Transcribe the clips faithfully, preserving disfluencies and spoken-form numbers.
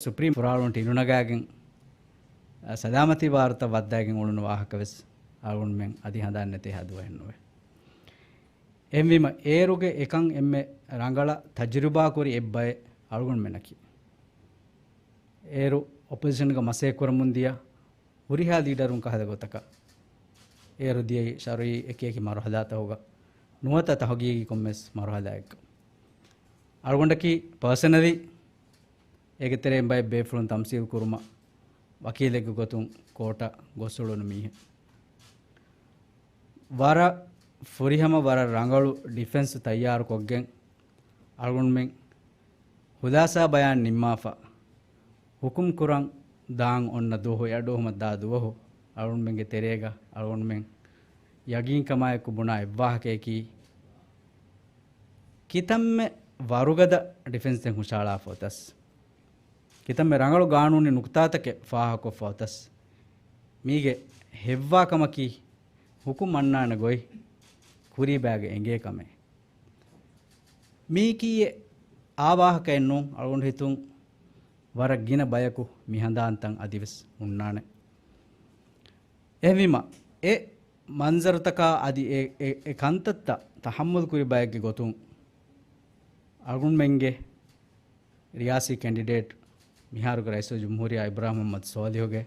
ސުޕްރީމް ފުރާޅުން ޓިނުނަގާގެން، އަ، ސަލާމަތީ ވާރުތައް ވައްދާގެން އުޅުނު ވާހަކަވެސް އަޅުގަނޑުމެން އަދި ހަނދާން ނެތޭ ހަދުވަހެއްނުވޭ. އެހެންވީމަ، އޭރުގެ އެކަން އެންމެ ރަނގަޅަށް ތަޖުރިބާކުރި އެއްބައެއް އަޅުގަނޑުމެންނަކީ. އޭރު އޮޕޮޒިޝަންގަ މަސައްކަތްކުރަމުން ދިޔަ ހުރިހާ ލީޑަރުން ކަހަލަ ގޮތަކަށް އޭރު ދިޔައީ ޝަރުއީ އެކިއެކި މަރުހަލާތަކުގަ ނުވަތަ ތަހުގީގީ ކޮންމެސް މަރުހަލާއެއްގަ. އަޅުގަނޑަކީ ޕާސަނަލީ އޭގެ ތެރެއިން ބައެއް ބޭފުޅުން ތަމްސީލް ކުރުމަށް ވަކީލެއްގެ ގޮތުން ކޯޓަށް ގޮސްއުޅުނު މީހެއް. ވަރަށް ފުރިހަމަ ވަރަށް ރަނގަޅު ޑިފެންސް ތައްޔާރުކޮށްގެން އަޅުގަނޑުމެން ހުލާސާ ބަޔާން ނިންމާފަ، ހުކުމް ކުރަން ދާން އޮންނަ ދުވަހު އެއަޑުއަހުމަށް ދާ ދުވަހު އަޅުގަނޑުމެންގެ ތެރޭގަ އަޅުގަނޑުމެން ޔަގީންކަމާއެކު ބުނާ އެއްވާހަކަޔަކީ، ކިތަންމެ ވަރުގަދަ ޑިފެންސްއެއް ހުށައަޅާފަ އޮތަސް، ކިތަންމެ ރަނގަޅު ގާނޫނީ ނުކުތާތަކެއް ފާހަގަކޮށްފަ އޮތަސް، މީގެ ހެއްވާ ކަމަކީ ހުކުމް އަންނާނެ ގޮތް ކުރީބާގަ އެނގޭ ކަމެއް. މީކީއެއް އާ ވާހަކައެއް ނޫން. އަޅުގަނޑު ހިތުން ވަރަށް ގިނަ ބަޔަކު މިހަނދާންތައް އަދިވެސް ހުންނާނެ. އެހެންވީމަ، އެ މަންޒަރުތަކާ އަދި އެ، އެ، އެ ކަންތައްތައް ތަޙައްމަލް ކުރި ބައެއްގެ ގޮތުން އަޅުގަނޑުމެންގެ ރިޔާސީ ކެންޑިޑޭޓް މިހާރުގެ ރައީސުލްޖުމްހޫރިއްޔާ އިބްރާހިމް މުޙައްމަދު ސޯލިހުގެ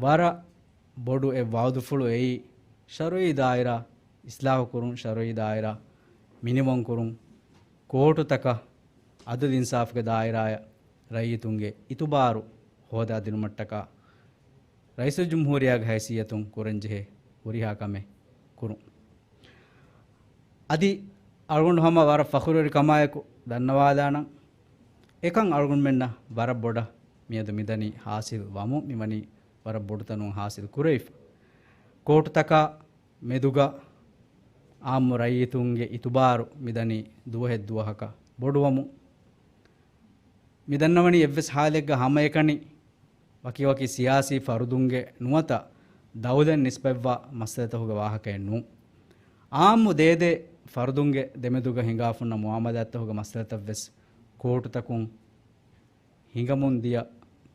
ވަރަށް ބޮޑު އެއް ވަޢުދުފުޅު އެއީ، ޝަރުއީ ދާއިރާ އިސްލާހު ކުރުން، ޝަރުއީ ދާއިރާ މިނިވަން ކުރުން، ކޯޓުތަކަށް އަދުލު އިންސާފުގެ ދާއިރާއަށް ރައްޔިތުންގެ އިތުބާރު ހޯދާދިނުމަށްޓަކާ، ރައީސުލްޖުމްހޫރިއްޔާގެ ހައިސިއްޔަތުން ކުރަންޖެހޭ ހުރިހާ ކަމެއް ކުރުން. އަދި އަޅުގަނޑު ހަމަ ވަރަށް ފަޚުރުވެރި ކަމާއެކު ދަންނަވާލާނަން، އެކަން އަޅުގަނޑުމެންނަށް ވަރަށް ބޮޑަށް މިއަދު މިދަނީ ހާސިލް ވަމުން، މިވަނީ ވަރަށް ބޮޑު ތަނުން ހާސިލް ކުރެވިފަ. ކޯޓުތަކާ މެދުގަ އާއްމު ރައްޔިތުންގެ އިތުބާރު މިދަނީ ދުވަހެއް ދުވަހަކަށް ބޮޑުވަމުން. މިދަންނަވަނީ އެއްވެސް ހާލެއްގަ ހަމައެކަނި ވަކިވަކި ސިޔާސީ ފަރުދުންގެ ނުވަތަ ދައުލަތް ނިސްބަތްވާ މައްސަލަތަކުގެ ވާހަކައެއް ނޫން. އާއްމު ދޭދޭ ފަރުދުންގެ ދެމެދުގަ ހިނގާފުންނަ މުއާމަލާތްތަކުގެ މައްސަލަތައްވެސް ކޯޓުތަކުން ހިނގަމުން ދިޔަ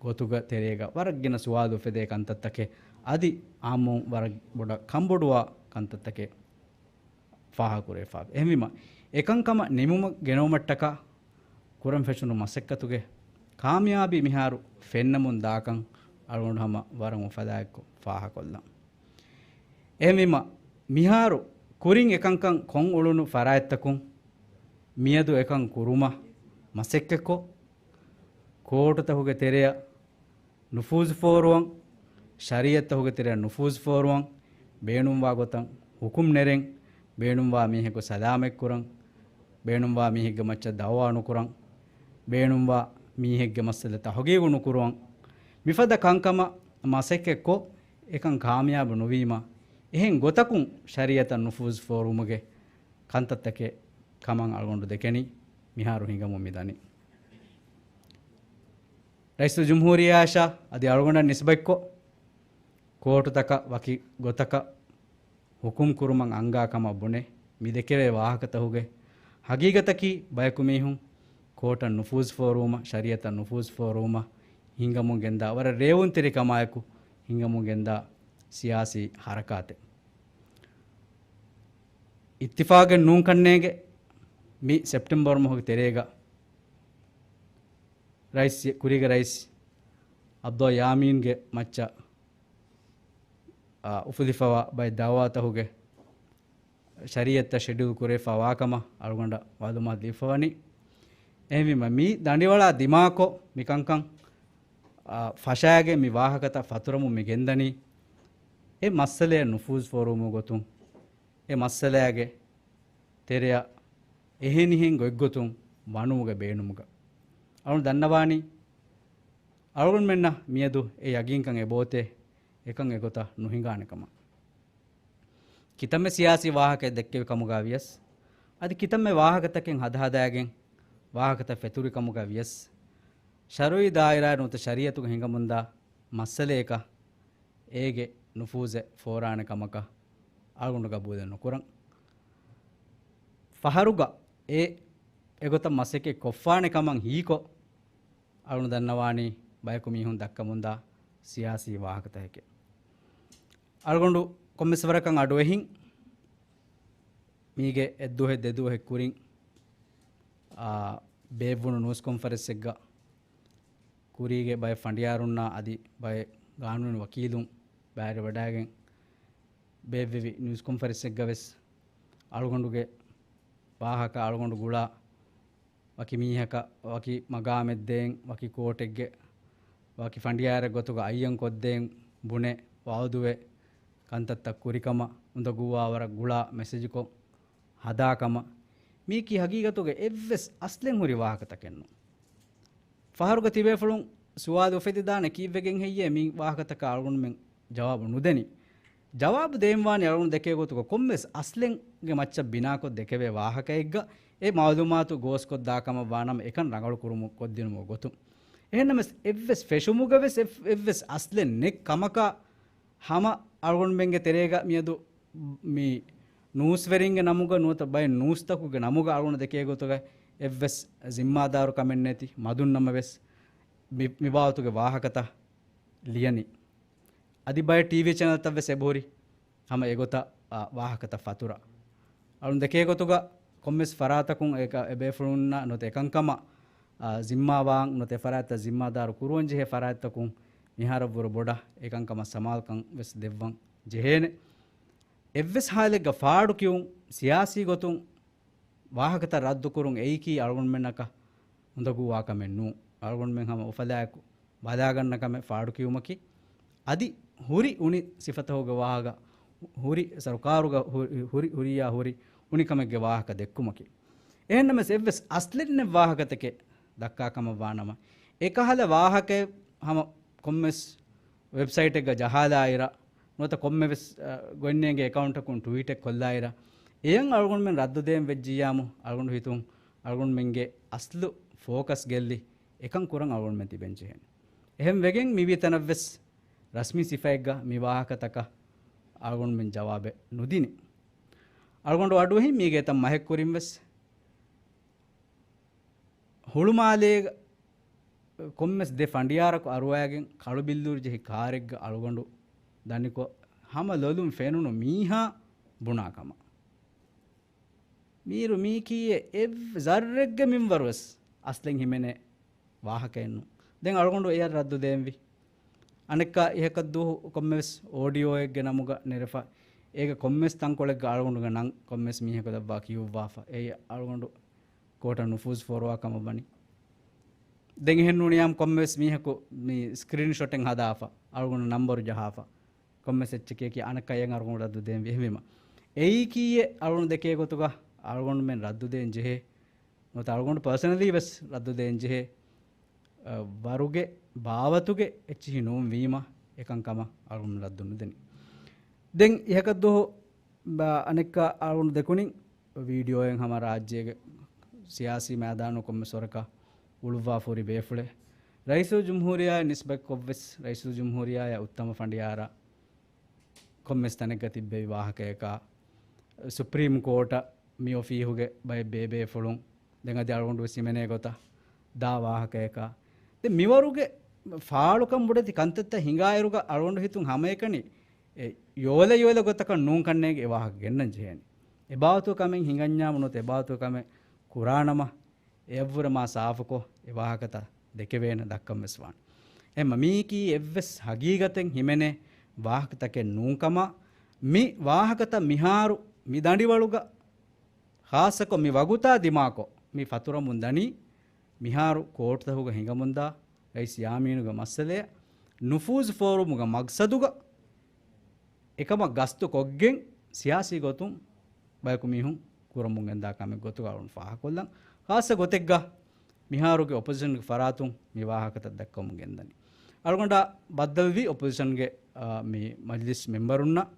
ގޮތުގެ ތެރޭގަ ވަރަށް ގިނަ ސުވާލު އުފެދޭ ކަންތައްތަކެއް އަދި އާއްމުން ވަރަށް ބޮޑަށް ކަންބޮޑުވާ ކަންތައްތަކެއް ފާހަގަކުރެވިފައެވެ. އެހެންވީމަ، އެކަންކަމަށް ނިމުމަށް ގެނައުމަށްޓަކާ ކުރަން ފެށުނު މަސައްކަތުގެ ކާމިޔާބީ މިހާރު ފެންނަމުން ދާކަން އަޅުގަނޑު ހަމަ ވަރަށް އުފަލާއެއްކޮށް ފާހަގަކޮށްލަން. އެހެންވީމަ، މިހާރު ކުރިން އެކަންކަން ކޮށް އުޅުނު ފަރާތްތަކުން މިއަދު އެކަން ކުރުމަށް މަސައްކަތްކޮށް، ކޯޓުތަކުގެ ތެރެއަށް ނުފޫޒު ފޯރުވަން، ޝަރީއަތްތަކުގެ ތެރެއަށް ނުފޫޒު ފޯރުވަން، ބޭނުންވާ ގޮތަށް ހުކުމް ނެރެން، ބޭނުންވާ މީހަކު ސަލާމަތްކުރަން، ބޭނުންވާ މީހެއްގެ މައްޗަށް ދައުވާ ނުކުރަން، ބޭނުންވާ މީހެއްގެ މައްސަލަ ތަހުގީގު ނުކުރުވަން، މިފަދަ ކަންކަމަށް މަސައްކަތްކޮށް، އެކަން ކާމިޔާބު ނުވީމަ، އެހެން ގޮތަކުން ޝަރީއަތަށް ނުފޫޒު ފޯރުވުމުގެ ކަންތައްތަކެއް ކަމަށް އަޅުގަނޑު ދެކެނީ، މިހާރު ހިނގަމުން މިދަނީ. ރައީސުލްޖުމްހޫރިއްޔާއަށާ އަދި އަޅުގަނޑަށް ނިސްބަތްކޮށް، ކޯޓުތަކަށް ވަކި ގޮތަކަށް ހުކުމް ކުރުމަށް އަންގާ ކަމަށް ބުނެ، މި ދެކެވޭ ވާހަކަތަކުގެ ހަގީގަތަކީ، ބަޔަކު މީހުން ކޯޓަށް ނުފޫޒު ފޯރުވުމަށް، ޝަރީއަތަށް ނުފޫޒު ފޯރުވުމަށް ހިނގަމުން ގެންދާ، ވަރަށް ރޭވުންތެރި ކަމާއެކު ހިނގަމުން ގެންދާ ސިޔާސީ ހަރަކާތެއް. އިއްތިފާގެއް ނޫން ކަންނޭނގެ މި ސެޕްޓެމްބަރު މަހުގެ ތެރޭގަ ރައީސް، ކުރީގެ ރައީސް ޢަބްދުﷲ ޔާމީންގެ މައްޗަށް، އާ، އުފުލިފަވާ ބައެއް ދައުވާތަކުގެ ޝަރީއަތްތައް ޝެޑިއުލް ކުރެވިފަ ވާކަމަށް އަޅުގަނޑަށް މަޢުލޫމާތު ލިބިފަވަނީ. އެހެންވީމަ، މި ދަނޑިވަޅާ ދިމާކޮށް މިކަންކަން، އާ، ފަށާގެން މި ވާހަކަތައް ފަތުރަމުން މި ގެންދަނީ، އެ މައްސަލަޔަށް ނުފޫޒު ފޯރުވުމުގެ ގޮތުން، އެ މައްސަލާގެ ތެރެއަށް އެހެނިހެން ގޮތްގޮތުން ވަނުމުގެ ބޭނުމުގަ. އަޅުން ދަންނަވާނީ، އަޅުގަނޑުމެންނަށް މިއަދު އެ ޔަގީންކަން އެބައޮތޭ، އެކަން އެގޮތަށް ނުހިނގާނެ ކަމަށް. ކިތަންމެ ސިޔާސީ ވާހަކައެއް ދެއްކެވި ކަމުގަ ވިޔަސް، އަދި ކިތަންމެ ވާހަކަތަކެއް ހަދަހަދާގެން ވާހަކަތައް ފެތުރި ކަމުގަ ވިޔަސް، ޝަރުއީ ދާއިރާ ނުވަތަ ޝަރީއަތުގަ ހިނގަމުންދާ މައްސަލަޔަކަށް އޭގެ ނުފޫޒެއް ފޯރާނެ ކަމަކަށް އަޅުގަނޑު ގަބޫލެއް ނުކުރަން. ފަހަރުގަ އެ އެގޮތަށް މަސައްކަތް ކޮށްފާނެ ކަމަށް ހީކޮށް، އަޅުން ދަންނަވާނީ ބަޔަކު މީހުން ދައްކަމުންދާ ސިޔާސީ ވާހަކަތަކެކޭ. އަޅުގަނޑު ކޮންމެސް ވަރަކަށް އަޑުއެހިން މީގެ އެއްދުވަހެއް ދެދުވަހެއް ކުރިން، އާ، ބޭއްވުނު ނޫސް ކޮންފަރެންސެއްގަ ކުރީގެ ބައެއް ފަނޑިޔާރުންނާ އަދި ބައެއް ގާނޫނީ ވަކީލުން ބައިވެރިވަޑައިގެން ބޭއްވެވި ނޫސް ކޮންފަރެންސެއްގަ ވެސް އަޅުގަނޑުގެ ވާހަކަ އަޅުގަނޑު ގުޅާ ވަކި މީހަކަށް ވަކި މަގާމެއްދޭން، ވަކި ކޯޓެއްގެ ވަކި ފަނޑިޔާރެއް ގޮތުގަ އައްޔަން ކޮށްދޭން ބުނެ ވައުދުވެ ކަންތައްތައް ކުރިކަމަށް އުނދަގޫވާވަރަށް ގުޅާ މެސެޖުކޮށް ހަދާކަމަށް މީކީ ހަގީގަތުގަ އެއްވެސް އަސްލެއް ހުރި ވާހަކަތަކެއްނޫން. ފަހަރުގަ ތިބޭފުޅުން ސުވާލު އުފެދިދާނެ ކީއްވެގެން ހެއްޔޭ މި ވާހަކަތަކަށް އަޅުގަނޑުމެން ޖަވާބު ނުދެނީ؟ ޖަވާބު ދޭންވާނީ އަޅުގަނޑު ދެކޭ ގޮތުގަ ކޮންމެސް އަސްލެއްގެ މައްޗަށް ބިނާކޮށް ދެކެވޭ ވާހަކައެއްގަ އެ މައުލޫމާތު ގޯސްކޮށްދާ ކަމަށް ވާނަމަ އެކަން ރަނގަޅު ކުރުމު ކޮށްދިނުމުގެ ގޮތުން. އެހެންނަމަވެސް އެއްވެސް ފެށުމުގަ ވެސް އެއް-، އެއްވެސް އަސްލެއް ނެތް ކަމަކަށް ހަމަ އަޅުގަނޑުމެންގެ ތެރޭގަ މިއަދު މި ނޫސްވެރިންގެ ނަމުގަ ނުވަތަ ބައެއް ނޫސްތަކުގެ ނަމުގަ އަޅުގަނޑު ދެކޭ ގޮތުގަ އެއްވެސް ޒިންމާދާރު ކަމެއް ނެތި މަދުން ނަމަވެސް މި-، މި ބާވަތުގެ ވާހަކަތައް ލިޔަނީ. އަދި ބައެއް ޓީވީ ޗެނަލްތައް ވެސް އެބަހުރި ހަމަ އެގޮތަށް، އާ، ވާހަކަތައް ފަތުރަ. އަޅުން ދެކޭ ގޮތުގަ ކޮންމެސް ފަރާތަކުން އެކަ-، އެބޭފުޅުންނަށް ނުވަތަ އެކަންކަމަށް، އާ، ޒިންމާވާން ނުވަތަ އެ ފަރާތްތައް ޒިންމާދާރު ކުރުވަން ޖެހޭ ފަރާތްތަކުން މިހާރަށްވުރެ ބޮޑަށް އެކަންކަމަށް ސަމާލުކަން ވެސް ދެއްވަން ޖެހޭނެ. އެއްވެސް ހާލެއްގަ ފާޑު ކިޔުން ސިޔާސީ ގޮތުން ވާހަކަތައް ރައްދުކުރުން އެއީކީ އަޅުގަނޑުމެންނަކަށް އުނދަގޫވާ ކަމެއް ނޫން. އަޅުގަނޑުމެން ހަމަ އުފަލާއެކު ބަލާގަންނަ ކަމެއް ފާޑުކިޔުމަކީ. އަދި ހުރި އުނި ސިފަތަކުގެ ވާހަކަ، ހުރި ސަރުކާރުގަ ހު-، ހުރި، ހުރިއްޔާ ހުރި އުނިކަމެއްގެ ވާހަކަ ދެއްކުމަކީ. އެހެންނަމަވެސް އެއްވެސް އަސްލެއް ނެތް ވާހަކަތަކެއް ދައްކާ ކަމަށް ވާނަމަ، އެކަހަލަ ވާހަކައެއް ހަމަ ކޮންމެސް ވެބްސައިޓެއްގަ ޖަހާލާއިރަށް، ނުވަތަ ކޮންމެވެސް، އަ، ގޮތްނޭނގެ އެކައުންޓަކުން ޓުވީޓެއް ކޮށްލާއިރަށް، އެޔަށް އަޅުގަނޑުމެން ރައްދު ދޭން ވެއްޖިއްޔާމު، އަޅުގަނޑު ހިތުން އަޅުގަނޑުމެންގެ އަސްލު ފޯކަސް ގެއްލި އެކަން ކުރަން އަޅުގަނޑުމެން ތިބެން ޖެހޭނެ. އެހެން ވެގެން މިވީ ތަނަށްވެސް ރަސްމީ ސިފައެއްގަ މި ވާހަކަތަކަށް އަޅުގަނޑުމެން ޖަވާބެއް ނުދިނި. އަޅުގަނޑު އަޑުއެހިން މީގެ އެތައް މަހެއް ކުރިންވެސް ހުޅުމާލޭގަ ކޮންމެސް ދެ ފަނޑިޔާރަކު އަރުވައިގެން ކަޅުބިއްލޫރި ޖެހި ކާރެއްގަ އަޅުގަނޑު ދަނިކޮށް، ހަމަ ލޮލުން ފެނުނު މީހާ ބުނާ ކަމަށް. މީރު މީކީއެއް އެއް ޒައްރެއްގެ މިންވަރުވެސް އަސްލެއް ހިމެނޭ ވާހަކައެއްނު. ދެން އަޅުގަނޑު އެޔަށް ރައްދު ދޭންވީ. އަނެއްކާ އިހަކަށްދުވަހު ކޮންމެވެސް އޯޑިއޯއެއްގެ ނަމުގަ ނެރެފަ، އޭގެ ކޮންމެސް ތަންކޮޅެއްގަ އަޅުގަނޑުގެ ނަން ކޮންމެސް މީހަކު ދައްވާ ކިޔުއްވާފަ. އެއީ އަޅުގަނޑު ކޯޓަށް ނުފޫޒު ފޯރުވާ ކަމަށް ވަނީ. ދެން އެހެން ނޫނިއްޔާމު ކޮންމެވެސް މީހަކު މި ސްކްރީންޝޮޓެއް ހަދާފަ، އަޅުގަނޑު ނަންބަރު ޖަހާފަ، ކޮންމެސް އެއްޗެކޭ ކިޔާ އަނެއްކާ އެއަށް އަޅުގަނޑު ރައްދު ދޭން ވި. އެހެންވީމަ އެއީކީއެއް އަޅުގަނޑު ދެކޭ ގޮތުގަ އަޅުގަނޑުމެން ރައްދު ދޭން ޖެހޭ. ނުވަތަ އަޅުގަނޑު ޕާސަނަލީ ވެސް ރައްދު ދޭން ޖެހޭ، އަ، ވަރުގެ ބާވަތުގެ އެއްޗިހި ނޫން ވީމަ އެކަންކަމަށް އަޅުގަނޑު ރައްދު ނުދެނީ. ދެން އިހަކަށްދުވަހު ބަ-، އަނެއްކާ އަޅުގަނޑު ދެކުނިން ވީޑިއޯއެއް ހަމަ ރާއްޖޭގެ ސިޔާސީ މައިދާނު ކޮންމެސް ވަރަކަށް އުޅުއްވާފަ ހުރި ބޭފުޅެއް. ރައީސުލްޖުމްހޫރިއްޔާއަށް ނިސްބަތްކޮށްވެސް، ރައީސުލްޖުމްހޫރިއްޔާއަށް އުއްތަމަ ފަނޑިޔާރަށް ކޮންމެސް ތަނެއްގަ ތިއްބެވި ވާހަކަޔަކާ، ސުޕްރީމް ކޯޓަށް މި އޮފީހުގެ ބައެއް ބޭބޭފުޅުން، ދެން އަދި އަޅުގަނޑު ވެސް ހިމެނޭ ގޮތަށް ދާ ވާހަކަޔަކާ، ދެން މިވަރުގެ ފާޅުކަން ބޮޑެތި ކަންތައްތައް ހިނގާއިރުގަ އަޅުގަނޑު ހިތުން ހަމައެކަނި އެ ޔޯލަ ޔޯލަ ގޮތަކަށް ނޫން ކަންނޭނގެ އެ ވާހަކަ ގެންނަން ޖެހޭނެ. އެ ބާވަތު ކަމެއް ހިނގަންޏާމު ނުވަތަ އެ ބާވަތު ކަމެއް ކުރާނަމަ، އެއަށްވުރެ މާ ސާފުކޮށް އެ ވާހަކަތައް ދެކެވޭނެ ދައްކަން ވެސް ވާނެ. އެހެންމަ މީކީ އެއްވެސް ހަގީގަތެއް ހިމެނޭ ވާހަކަތަކެއް ނޫންކަމަށް، މި ވާހަކަތައް މިހާރު މި ދަނޑިވަޅުގަ ޚާއްޞަކޮށް މި ވަގުތާ ދިމާކޮށް މި ފަތުރަމުން ދަނީ، މިހާރު ކޯޓުތަކުގަ ހިނގަމުންދާ ރައީސް ޔާމީނުގެ މައްސަލަޔަށް ނުފޫޒު ފޯރުމުގެ މަގްސަދުގަ އެކަމަށް ގަސްތު ކޮށްގެން ސިޔާސީ ގޮތުން ބަޔަކު މީހުން ކުރަމުން ގެންދާ ކަމެއް ގޮތުގަ އަޅުން ފާހަކޮށްލަން. ޚާއްޞަ ގޮތެއްގަ މިހާރުގެ އޮޕޮޒިޝަންގެ ފަރާތުން މި ވާހަކަތައް ދައްކަމުން ގެންދަނީ. އަޅުގަނޑާ ބައްދަލުވީ އޮޕޮޒިޝަންގެ، އާ، މި މަޖިލިސް މެމްބަރުންނަށް.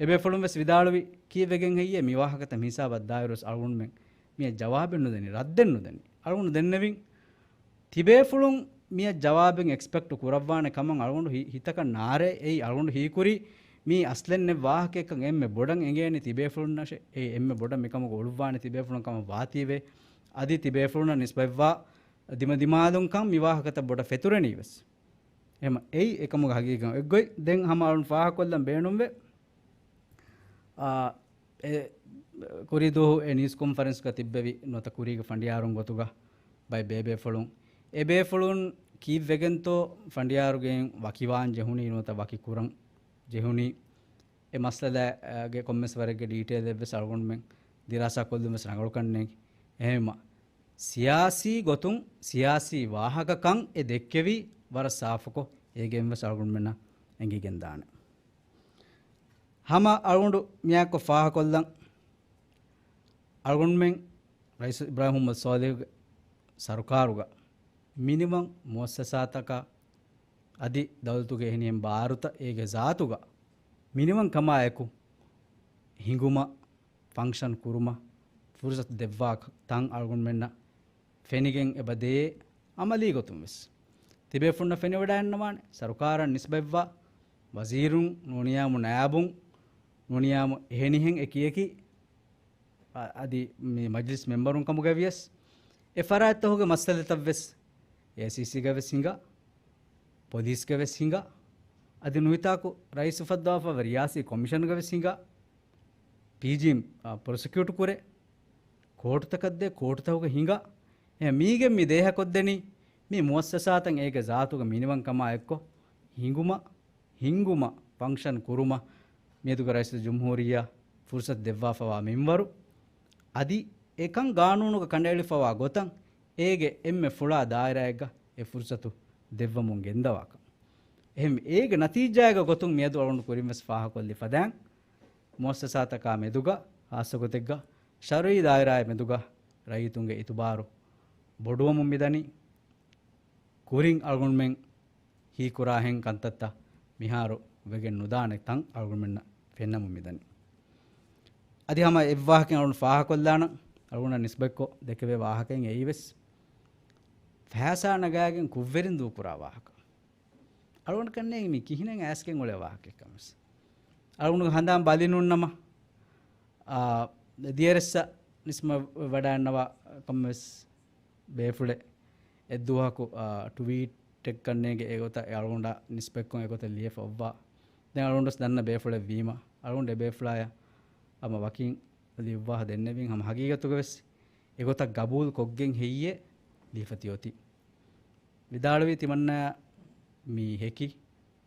އެބޭފުޅުން ވެސް ވިދާޅުވި ކީއްވެގެން ހެއްޔޭ މި ވާހަކަތައް މިހިސާބަށް ދާއިރުވެސް އަޅުގަނޑުމެން މިއަށް ޖަވާބެއް ނުދެނީ، ރައްދެއް ނުދެނީ. އަޅުގަނޑު ދެންނެވިން ތިބޭފުޅުން މިއަށް ޖަވާބެއް އެކްސްޕެކްޓް ކުރައްވާނެ ކަމަށް އަޅުގަނޑު ހި-، ހިތަކަށް ނާރޭ. އެއީ އަޅުގަނޑު ހީކުރީ މީ އަސްލެއް ނެތް ވާހަކައެއްކަން. އެންމެ ބޮޑަށް އެނގޭނީ ތިބޭފުޅުންނަށޭ. އެ އެންމެ ބޮޑަށް މިކަމުގަ އުޅުއްވާނެ ތިބޭފުޅުން ކަމަށް ވާތީވެ. އަދި ތިބޭފުޅުންނަށް ނިސްބަތްވާ ދިމަދިމާލުންކަން މި ވާހަކަތައް ބޮޑަށް ފެތުރެނީ ވެސް. އެހެމަ އެއީ އެކަމުގެ ހަގީގަތް އެއްގޮތް. ދެން ހަމަ އަޅުން ފާހަކޮށްލަން ބޭނުންވެ، އާ، އެ ކުރީ ދުވަހު އެ ނިއުސް ކޮންފަރެންސްގަ ތިއްބެވި ނުވަތަ ކުރީގެ ފަނޑިޔާރުން ގޮތުގަ ބައެއް ބޭބޭފުޅުން، އެ ބޭފުޅުން ކީއްވެގެންތޯ ފަނޑިޔާރުގެއިން ވަކިވާން ޖެހުނީ ނުވަތަ ވަކި ކުރަން ޖެހުނީ، އެ މައްސަލައިގެ ކޮންމެސް ވަރެއްގެ ޑީޓެއިލް އެއްވެސް އަޅުގަނޑުމެން ދިރާސާ ކޮށްލުން ވެސް ރަނގަޅުކަންނޭނގެ. އެހެންވީމަ، ސިޔާސީ ގޮތުން ސިޔާސީ ވާހަކަކަން އެ ދެއްކެވީ ވަރަށް ސާފުކޮށް، އޭގެން ވެސް އަޅުގަނޑުމެންނަށް އެނގިގެންދާނެ. ހަމަ އަޅުގަނޑު މިއާއެކު ފާހަކޮށްލަން، އަޅުގަނޑުމެން ރައީސް އިބްރާހިމް މުޙައްމަދު ޞާލިޙުގެ ސަރުކާރުގަ މިނިވަން މުއައްސަސާތަކާ އަދި ދައުލަތުގެ އެހެނިހެން ބާރުތައް އޭގެ ޒާތުގަ މިނިވަން ކަމާއެކު ހިނގުމަށް، ފަންކްޝަން ކުރުމަށް ފުރުސަތު ދެއްވާ ތަން އަޅުގަނޑުމެންނަށް ފެނިގެން އެބަ ދޭ. އަމަލީ ގޮތުން ވެސް ތިބޭފުންނަށް ފެނިވަޑައިގަންނަވާނެ، ސަރުކާރަށް ނިސްބަތްވާ ވަޒީރުން ނޫނިޔާމު ނައިބުން ނޫނިޔާމު އެހެނިހެން އެކިއެކި އަ-، އަދި މި މަޖިލިސް މެމްބަރުން ކަމުގައި ވިޔަސް، އެ ފަރާތްތަކުގެ މައްސަލަތައް ވެސް އޭސީސީގަ ވެސް ހިނގާ، ޕޮލީސްގަ ވެސް ހިނގާ، އަދި ނުވިތާކު ރައީސް އުފައްދަވާފައިވާ ރިޔާސީ ކޮމިޝަންގަ ވެސް ހިނގާ، ޕީޖީ، އަ، ޕްރޮސިކިއުޓް ކުރޭ، ކޯޓުތަކަށް ދޭ، ކޯޓުތަކުގަ ހިނގާ. އެ މީގެން މި ދޭހަކޮށްދެނީ، މި މުއައްސަސާތައް އޭގެ ޒާތުގަ މިނިވަން ކަމާ އެއްކޮށް ހިނގުމަށް، ހިންގުމަށް، ފަންކްޝަން ކުރުމަށް މިއަދުގެ ރައީސުލްޖުމްހޫރިއްޔާ ފުރުސަތު ދެއްވާފައިވާ މިންވަރު، އަދި އެކަން ގާނޫނުގަ ކަނޑައެޅިފައިވާ ގޮތަށް އޭގެ އެންމެ ފުޅާ ދާއިރާއެއްގަ އެ ފުރުސަތު ދެއްވަމުން ގެންދަވާކަން. އެހެން އޭގެ ނަތީޖާއެއްގެ ގޮތުން މިއަދު އަޅުގަނޑު ކުރިން ވެސް ފާހަގަކޮށްލި ފަދައިން، މުއައްސަސާތަކާ މެދުގަ، ޚާއްޞަ ގޮތެއްގަ ޝަރުއީ ދާއިރާއެއް މެދުގަ ރައްޔިތުންގެ އިތުބާރު ބޮޑުވަމުން މިދަނީ. ކުރިން އަޅުގަނޑުމެން ހީކުރާހެން ކަންތައްތައް މިހާރު ވެގެން ނުދާނެ ތަން އަޅުގަނޑުމެންނަށް ފެންނަމުން މިދަނީ. އަދި ހަމަ އެއްވާހަކައިން އަޅުގަނޑު ފާހަގަކޮށްލާނަން، އަޅުގަނޑަށް ނިސްބަތްކޮށް ދެކެވޭ ވާހަކައިން އެއީވެސް ފައިސާ ނަގާގެން ކުށްވެރިން ދޫކުރާ ވާހަކަ. އަޅުގަނޑަކަށް ނޭނގެ މި ކިހިނެއް އައިސްގެން އުޅޭ ވާހަކައެއްކަން ވެސް. އަޅުގަނޑުގެ ހަނދާން ބަލި ނޫންނަމަ، އާ، ދިޔަރެއްސަށް ނިސްބަތް ވަޑައިގަންނަވާ ކަމަށް ވެސް ބޭފުޅެއް އެއްދުވަހަކު، އާ، ޓްވީޓެއްކަން ނޭނގެ އެގޮތަށް އެ އަޅުގަނޑާ ނިސްބަތްކޮށް އެގޮތަށް ލިޔެފަ އޮއްވާ. ދެން އަޅުގަނޑުވެސް ދަންނަ ބޭފުޅެއް ވީމަ، އަޅުގަނޑު އެބޭފުޅާޔަށް ހަމަ ވަކިން ލިޔުއްވާފަ ދެންނެވިން ހަމަ ހަގީގަތުގަ ވެސް އެގޮތަށް ގަބޫލު ކޮށްގެން ހެއްޔޭ ލިޔެފަ ތިއޮތީ. ވިދާޅުވީ ތިމަންނާ މި ހެކި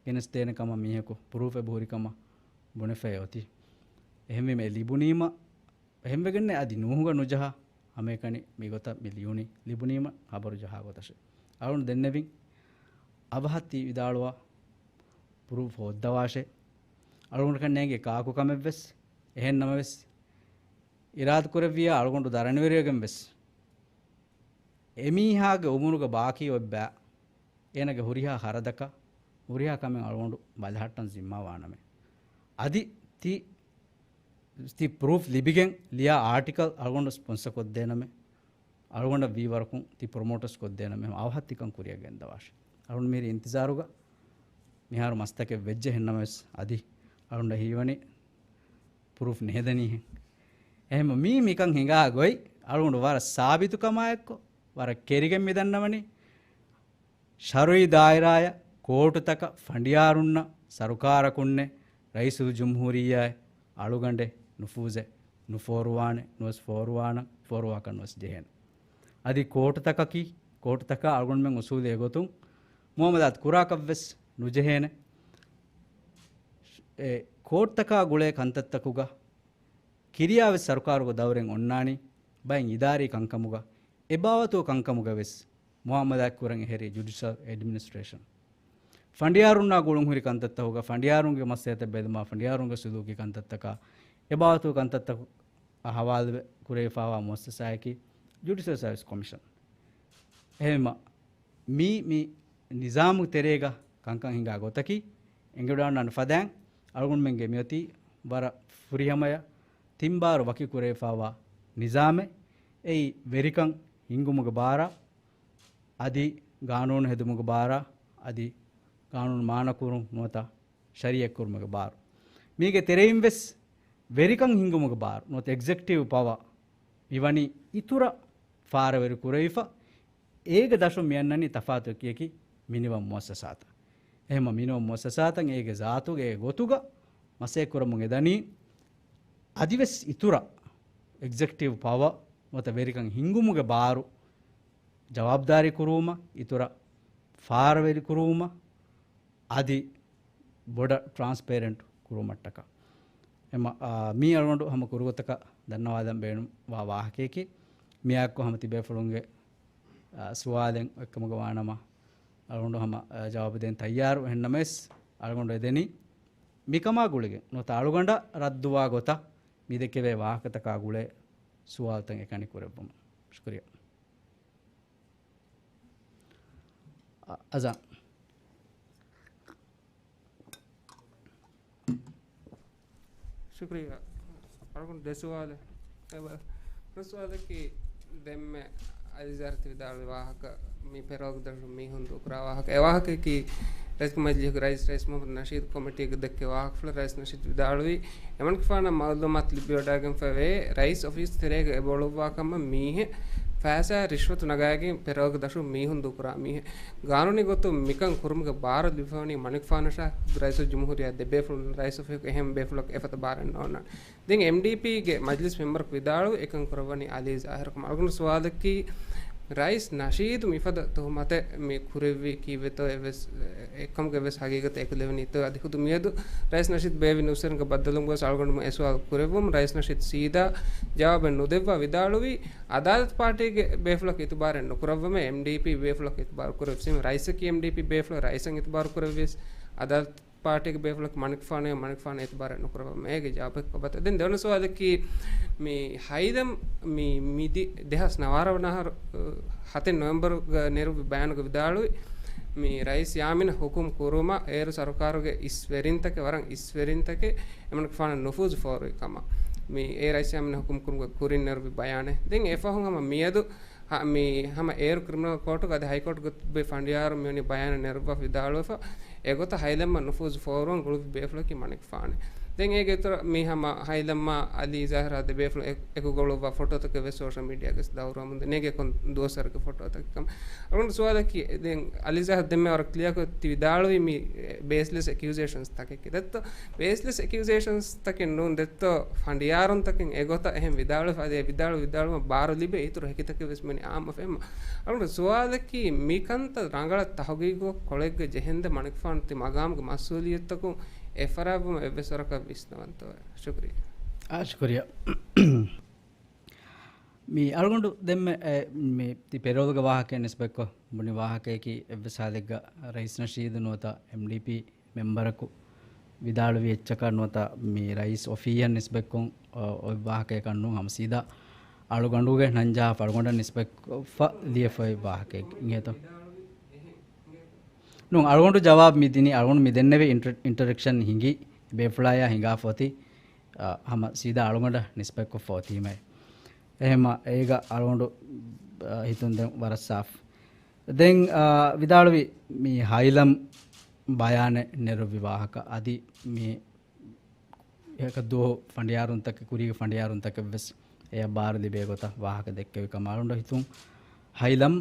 ގެނެސްދޭނެ ކަމަށް މީހަކު ޕްރޫފް އެބަހުރި ކަމަށް ބުނެފައި އޮތީ. އެހެންވީމަ އެ ލިބުނީމަ، އެހެންވެގެންނެއް އަދި ނޫހުގަ ނުޖަހާ ހަމައެކަނި މިގޮތަށް މި ލިޔުނީ ލިބުނީމަ ހަބަރު ޖަހާ ގޮތަށެ. އަޅުގަނޑު ދެންނެވިން އަވަހަށް ތި ވިދާޅުވާ ޕްރޫފް ހޯއްދަވާށޭ. އަޅުގަނޑަކަށް ނޭނގެ ކާކު ކަމެއްވެސް. އެހެން ނަމަވެސް، އިރާދަކުރެއްވިއްޔާ އަޅުގަނޑު ދަރަނިވެރިވެގެން ވެސް އެމީހާގެ އުމުރުގަ ބާކީ އޮތް ބައި އޭނަގެ ހުރިހާ ޚަރަދަކަށް ހުރިހާ ކަމެއް އަޅުގަނޑު ބަލަހައްޓަން ޒިންމާވާނަމޭ. އަދި ތި، ތި ޕްރޫފް ލިބިގެން ލިޔާ އާޓިކަލް އަޅުގަނޑު ސްޕޮންސަ ކޮށްދޭނަމޭ. އަޅުގަނޑަށް ވީ ވަރަކުން ތި ޕްރޮމޯޓަސް ކޮށްދޭނަމޭ. ހަމަ އަވަހަށް ތިކަން ކުރިއަށް ގެންދަވާށޭ. އަޅުގަނޑު މިހިރީ އިންތިޒާރުގަ މިހާރު މަސްތަކެއް ވެއްޖެ ހެންނަމަވެސް އަދި އަޅުގަނޑަށް ހީވަނީ ޕްރޫފް ނެހެދެނީހެން. އެހެން މީ މިކަން ހިނގާ ގޮތް އަޅުގަނޑު ވަރަށް ސާބިތުކަމާއެއްކޮށް، ވަރަށް ކެރިގެން މި ދަންނަވަނީ، ޝަރުއީ ދާއިރާއަށް، ކޯޓުތަކަށް، ފަނޑިޔާރުންނަށް، ސަރުކާރަކުންނެއް، ރައީސުލްޖުމްހޫރިއްޔާއެއް، އަޅުގަނޑެއް ނުފޫޒެއް ނުފޯރުވާނެ، ނުވެސް ފޯރުވާނަން، ފޯރުވާކަށް ނުވެސް ޖެހޭނެ. އަދި ކޯޓުތަކަކީ، ކޯޓުތަކާ އަޅުގަނޑުމެން އުސޫލީ އެގޮތުން މުއާމަލާތު ކުރާކަށްވެސް ނުޖެހޭނެ. އެ ކޯޓްތަކާ ގުޅޭ ކަންތައްތަކުގަ ކިރިޔާވެސް ސަރުކާރުގެ ދައުރެއް އޮންނާނީ ބައެއް އިދާރީ ކަންކަމުގަ، އެބާވަތު ކަންކަމުގަ ވެސް މުއާމަލާތް ކުރަން އެހެރީ ޖުޑިޝަލް އެޑްމިނިސްޓްރޭޝަން. ފަނޑިޔާރުންނާ ގުޅުންހުރި ކަންތައްތަކުގަ، ފަނޑިޔާރުންގެ މަސްއެތައް ބެލުމާ، ފަނޑިޔާރުންގެ ސުލޫކީ ކަންތައްތަކާ، އެބާވަތު ކަންތައްތަކަށް ހަވާލުވެ ކުރެވިފާވާ މުއައްސަސާއަކީ ޖުޑިޝަލް ސަރވިސް ކޮމިޝަން. އެހެންމަ މީ، މި ނިޒާމު ތެރޭގަ ކަންކަން ހިނގާ ގޮތަކީ، އެނގިވަޑައިގަންނަވާނެ ފަދައިން އަޅުގަނޑުމެންގެ މިއޮތީ ވަރަށް ފުރިހަމަޔަށް ތިންބާރު ވަކި ކުރެވިފާވާ ނިޒާމެއް. އެއީ ވެރިކަން ހިންގުމުގެ ބާރާ، އަދި ގާނޫނު ހެދުމުގެ ބާރާ، އަދި ގާނޫނު މާނަކުރުން ނުވަތަ ޝަރީއަތްކުރުމުގެ ބާރު. މީގެ ތެރެއިން ވެސް ވެރިކަން ހިންގުމުގެ ބާރު ނުވަތަ އެގްޒެކެޓިވް ޕަވަ މިވަނީ އިތުރަށް ފާރަވެރި ކުރެވިފަ، އޭގެ ދަށުން މިއަންނަނީ ތަފާތު އެކި އެކި މިނިވަން މުއައްސަސާތައް. އެހެންމަ މިނިވަން މުއައްސަސާތައް އޭގެ ޒާތުގަ އޭ ގޮތުގަ މަސައްކަތް ކުރަމުން އެދަނީ އަދިވެސް އިތުރަށް އެގްޒެކެޓިވް ޕަވަ ނުވަތަ ވެރިކަން ހިންގުމުގެ ބާރު ޖަވާބުދާރީ ކުރުވުމަށް، އިތުރަށް ފާރަވެރި ކުރުވުމަށް، އަދި ބޮޑަށް ޓްރާންސްޕޭރެންޓް ކުރުމަށްޓަކާ. އެމަ، އާ، މީ އަޅުގަނޑު ހަމަ ކުރުގޮތަކަށް ދަންނަވާލަން ބޭނުންވާ ވާހަކަޔަކީ، މިއާއެކު ހަމަ ތިބޭފުޅުންގެ، އާ، ސުވާލެއް އެއްކަމުގަ ވާނަމަ، އަޅުގަނޑު ހަމަ، އާ، ޖަވާބު ދޭން ތައްޔާރު. އެހެންނަމަވެސް، އަޅުގަނޑު އެދެނީ މިކަމާ ގުޅިގެން ނުވަތަ އަޅުގަނޑަށް ރައްދުވާ ގޮތަށް މިދެކެވޭ ވާހަކަތަކާ ގުޅޭ ސުވާލުތައް އެކަނި ކުރެއްވުމަށް. ޝުކުރިއްޔާ. އަ-، އަޒާން. ޝުކުރިއްޔާ. އަޅުގަނޑު ދެ ސުވާލެއް. އެ ބަ-، ފުރަތަމަ ސުވާލަކީ ދެންމެ އަލީޒާހިރު ވިދާޅުވި ވާހަކަ، މި ޕެރޯލްގެ ދަށުން މީހުން ދޫކުރާ ވާހަކަ. އެ ވާހަކައަކީ ރައީސް މަޖިލީހުގެ ރައީސް، ރައީސް މުހައްމަދު ނަޝީދު ކޮމިޓީގެ ދެއްކެވި ވާހަކަފުޅެއް. ރައީސް ނަޝީދު ވިދާޅުވީ، އެމަނިކުފާނަށް މައުލޫމާތު ލިބިވަޑައިގެންފައިވޭ، ރައީސް އޮފީސް ތެރޭގަ އެބަ އުޅުއްވާ ކަމަށް މީހެއް ފައިސާ ރިޝްވަތު ނަގައިގެން ޕެރޯލްގެ ދަށުން މީހުން ދޫކުރާ މީހެއް. ގާނޫނީ ގޮތުން މިކަން ކުރުމުގެ ބާރު ލިބިފައިވަނީ މަނިކުފާނަށާ ރައީސުލްޖުމްހޫރިއްޔާ ދެ ބޭފުޅުން، ރައީސް އޮފީހުގެ އެހެން ބޭފުޅަކު އެފަދަ ބާރެއް ނޯންނާނެ. ދެން އެމްޑީޕީގެ މަޖިލިސް މެމްބަރަކު ވިދާޅުވި އެކަން ކުރައްވަނީ އަލީޒާހިރަކަމަށް. އަޅުގަނޑު ސުވާލަކީ، ރައީސް ނަޝީދު މިފަދަ ތުހުމަތެއް މި ކުރެއްވީ ކީއްވެތޯ އެއްވެސް އެއްކަމުގެ އެއްވެސް ހަގީގަތެއް އެކުލެވެނީތޯ؟ އަދި ޚުދު މިއަދު ރައީސް ނަޝީދު ބޭއްވި ނޫސްވެރިންގެ ބައްދަލުވުމުގަވެސް އަޅުގަނޑުމެން އެ ސުވާލު ކުރެއްވުމުން، ރައީސް ނަޝީދު ސީދާ ޖަވާބެއް ނުދެއްވާ ވިދާޅުވީ، އަދާލަތު ޕާޓީގެ ބޭފުޅަކު އިތުބާރެއް ނުކުރައްވަމޭ، އެމްޑީޕީ ބޭފުޅަކު އިތުބާރު ކުރެވިސް، ރައީސަކީ އެމްޑީޕީ ބޭފުޅެއް، ރައީސަށް އިތުބާރު ކުރެއްވިޔަސް އަދާލަތު ޕާޓީގެ ބޭފުޅަކު މަނިކުފާނު، މަނިކުފާނު އިތުބާރެއް ނުކުރައްވަމޭ. އޭގެ ޖަވާބެއް ކޮބާތޯ؟ ދެން ދެވަނަ ސުވާލަކީ، މި ހައިލަމް މި މިދި ދެހާސް ނަވާރަ ވަނަ އަހަރު، އަ، ހަތެއް ނޮވެމްބަރުގަ ނެރުއްވި ބަޔާނުގަ ވިދާޅުވި، މި ރައީސް ޔާމީނަށް ހުކުމް ކުރުމަށް އޭރު ސަރުކާރުގެ އިސްވެރިންތަކެއް، ވަރަށް އިސްވެރިންތަކެއް އެމަނިކުފާނަށް ނުފޫޒު ފޯރުވި ކަމަށް. މި އޭރު ރައީސް ޔާމީނަށް ހުކުމް ކުރުމުގެ ކުރިން ނެރުއްވި ބަޔާނެއް. ދެން އެފަހުން ހަމަ މިއަދު ހަ-، މި ހަމަ އޭރު ކްރިމިނަލް ކޯޓުގަ އަދި ހައިކޯޓުގެ ތިބޭ ފަނޑިޔާރު މިވަނީ ބަޔާނެއް ނެރުއްވާފަ ވިދާޅުވެފަ، އެގޮތަށް ހައިލަމްއަށް ނުފޫޒު ފޯރުވަން ގުޅުއްވި ބޭފުޅަކީ މަނިކުފާނެއް. ދެން އޭގެ އިތުރަށް މި ހަމަ ހައިލަމްއާ އަލީ ޒާހިރާ ދެ ބޭފުޅުން އެ-، އެކުގަ އުޅުއްވާ ފޮޓޯތަކެއް ވެސް ސޯޝަލް މީޑިއާގަ ވެސް ދައުރުވަމުން ދެން އޭގެ ކޮން ދުވަސްވަރުގެ ފޮޓޯތަކެއް ކަމަށް. އަޅުގަނޑު ސުވާލަކީ، ދެން އަލީޒާ ދެންމެ ވަރަށް ކްލިއާކޮށް ތި ވިދާޅުވީ މި ބޭސްލެސް އެކިއުޒޭޝަންސް ތަކެއް ދެއްތޯ؟ ބޭސްލެސް އެކިއުޒޭޝަންސް ތަކެއް ނޫން ދެއްތޯ؟ ފަނޑިޔާރުންތަކެއް އެގޮތަށް އެހެން ވިދާޅުވެފަ، އަދި އެ ވިދާޅު ވިދާޅުވުމަށް ބާރު ލިބޭ އިތުރު ހެކިތަކެއް ވެސް މިވަނީ އާއްމު ފެންމަ. އަޅުގަނޑު ސުވާލަކީ، މިކަންތައް ރަނގަޅަށް ތަހުގީގު ކޮޅެއްގަ ޖެހެންދެ މަނިކުފާނު ތި މަގާމުގެ މަސްއޫލިއްޔަތުތަކުން އެފަރާތްވުމަށް އެއްވެސް ވަރަކަށް ވިސްނަވަންތޯވެ؟ ޝުކުރިއްޔާ. އާ، ޝުކުރިއްޔާ. މި އަޅުގަނޑު ދެންމެ، އެ، މި ތި ޕެރޯލްގެ ވާހަކައަށް ނިސްބަތްކޮށް ބުނި ވާހަކަޔަކީ އެއްވެސް ހާލެއްގަ ރައީސް ނަޝީދު ނުވަތަ އެމްޑީޕީ މެމްބަރަކު ވިދާޅުވި އެއްޗަކަށް ނުވަތަ މި ރައީސް އޮފީހަށް ނިސްބަތްކޮށް، އަ، އޮތް ވާހަކަޔަކަށް ނޫން، ހަމަ ސީދާ އަޅުގަނޑުގެ ނަންޖާފަ އަޅުގަނޑަށް ނިސްބަތްކޮށްފަ ލިޔެފައި ވާހަކައެއް އިނގޭތޯ؟ ނޫން، އަޅުގަނޑު ޖަވާބު މި ދިނީ، އަޅުގަނޑު މި ދެންނެވި އިންޓަ-، އިންޓަރެކްޝަން ހިނގި ބޭފުޅާޔާ ހިނގާފަ އޮތީ، އަ، ހަމަ ސީދާ އަޅުގަނޑަށް ނިސްބަތްކޮށްފަ އޮތީމޭ. އެހެންމަ އޭގަ އަޅުގަނޑު، އަ، ހިތުން ދެން ވަރަށް ސާފު. ދެން، އާ، ވިދާޅުވި މި ހައިލަމް ބަޔާނެއް ނެރުއްވި ވާހަކަ އަދި މި އެކަ ދުވަހު ފަނޑިޔާރުންތަކެއް، ކުރީގެ ފަނޑިޔާރުންތަކެއް ވެސް އެޔަށް ބާރު ލިބޭ ގޮތަށް ވާހަކަ ދެއްކެވި ކަމަށް އަޅުގަނޑު ހިތުން ހައިލަމް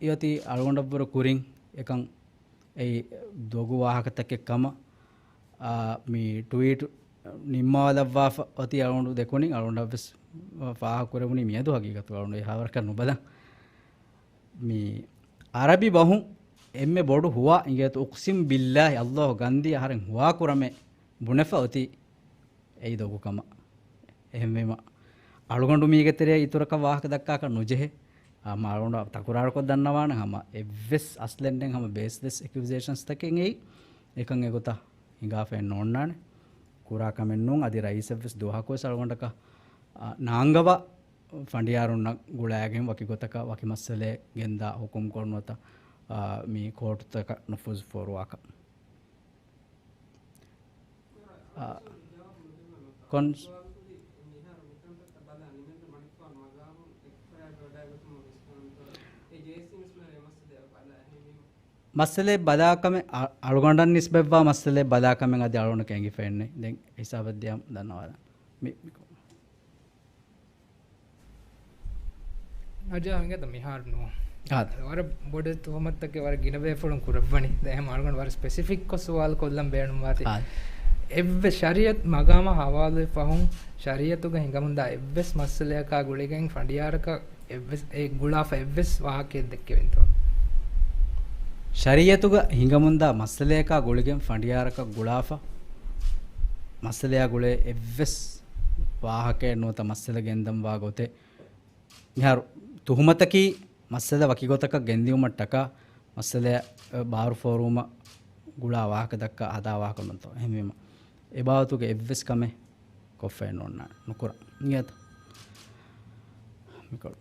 އޮތީ އަޅުގަނޑަށްވުރެ ކުރިން އެކަން އެއީ ދޮގު ވާހަކަތަކެއް ކަމަށް، އާ، މި ޓްވީޓް ނިންމާލައްވާފަ އޮތީ އަޅުގަނޑު ދެކުނިން އަޅުގަނޑަށް ވެސް ފާހަގަ ކުރެވުނީ މިއަދު ހަގީގަތުގަ އަޅުގަނޑު އެހާވަރަކަށް ނުބަލަން. މި އަރަބި ބަހުން އެންމެ ބޮޑު ހުވާ އިނގޭތޯ، އުޤްސިމް ބިއްލާހި، އައްލާހު ގަންދީ އަހަރެން ހުވާ ކުރަމޭ ބުނެފަ އޮތީ އެއީ ދޮގު ކަމަށް. އެހެންވީމަ، އަޅުގަނޑު މީގެ ތެރެއަށް އިތުރަކަށް ވާހަކަ ދައްކާކަށް ނުޖެހޭ. އާ، މާ އަޅުގަނޑު ތަކުރާރުކޮށް ދަންނަވާނެ، ހަމަ އެއްވެސް އަސްލެއް ނެތް، ހަމަ ބޭސްލެސް އެކިއުޒޭޝަންސް ތަކެއް އެއީ. އެކަން އެގޮތަށް ހިނގާފައެއް ނޯންނާނެ. ކުރާ ކަމެއް ނޫން. އަދި ރައީސަށްވެސް ދުވަހަކުވެސް އަޅުގަނޑަކަށް، އާ، ނާންގަވާ ފަނޑިޔާރުންނަށް ގުޅައިގެން ވަކި ގޮތަކަށް ވަކި މައްސަލައެއް ގެންދާ ހުކުމްކޮށް ނުވަތަ، އާ، މި ކޯޓުތަކަށް ނުފޫޒު ފޯރުވާކަށް. އާ، ކޮން-، މައްސަލައެއް ބަލާ ކަމެއް، އަ-، އަޅުގަނޑަށް ނިސްބަތްވާ މައްސަލައެއް ބަލާ ކަމެއް އަދި އަޅުގަނޑަކަށް އެނގިފައެއްނެތް. ދެން ހިސާބަށް ދިޔަމު ދަންނަވާލަން. މި، މި ކޮ-، ނަޖާ އިނގޭތަ މިހާރު ނޫން. އާދެ. ވަރަށް ބޮޑު ތުހުމަތުތަކެއް ވަރަށް ގިނަ ބޭފުޅުން ކުރައްވަނީ. ދެ އެހެން އަޅުގަނޑު ވަރަށް ސްޕެސިފިކްކޮށް ސުވާލު ކޮށްލަން ބޭނުންވާތީ. އާދެ. އެއްވެސް ޝަރީއަތު މަގާމާ ހަވާލުވި ފަހުން ޝަރީއަތުގަ ހިނގަމުންދާ އެއްވެސް މައްސަލަޔަކާ ގުޅިގެން ފަނޑިޔާރަކަށް އެއްވެސް އެ ގުޅާފަ އެއްވެސް ވާހަކައެއް ދެއްކެވިންތޯ؟ ޝަރީއަތުގަ ހިނގަމުންދާ މައްސަލަޔަކާ ގުޅިގެން ފަނޑިޔާރަކަށް ގުޅާފަ މައްސަލަޔާ ގުޅޭ އެއްވެސް ވާހަކައެއް ނުވަތަ މައްސަލަ ގެންދަންވާ ގޮތެއް މިހާރު ތުހުމަތަކީ މައްސަލަ ވަކިގޮތަކަށް ގެންދިއުމަށްޓަކާ މައްސަލަ ބާރު ފޯރުވުމަށް ގުޅާ ވާހަކަ ދައްކާ ހަދާ ވާހަކަ ނޫންތޯ؟ އެހެންވީމަ އެބާވަތުގެ އެއްވެސް ކަމެއް ކޮށްފައެއް ނޯންނާނެ، ނުކުރާ. އިނގޭތަ؟ މިކޮޅު.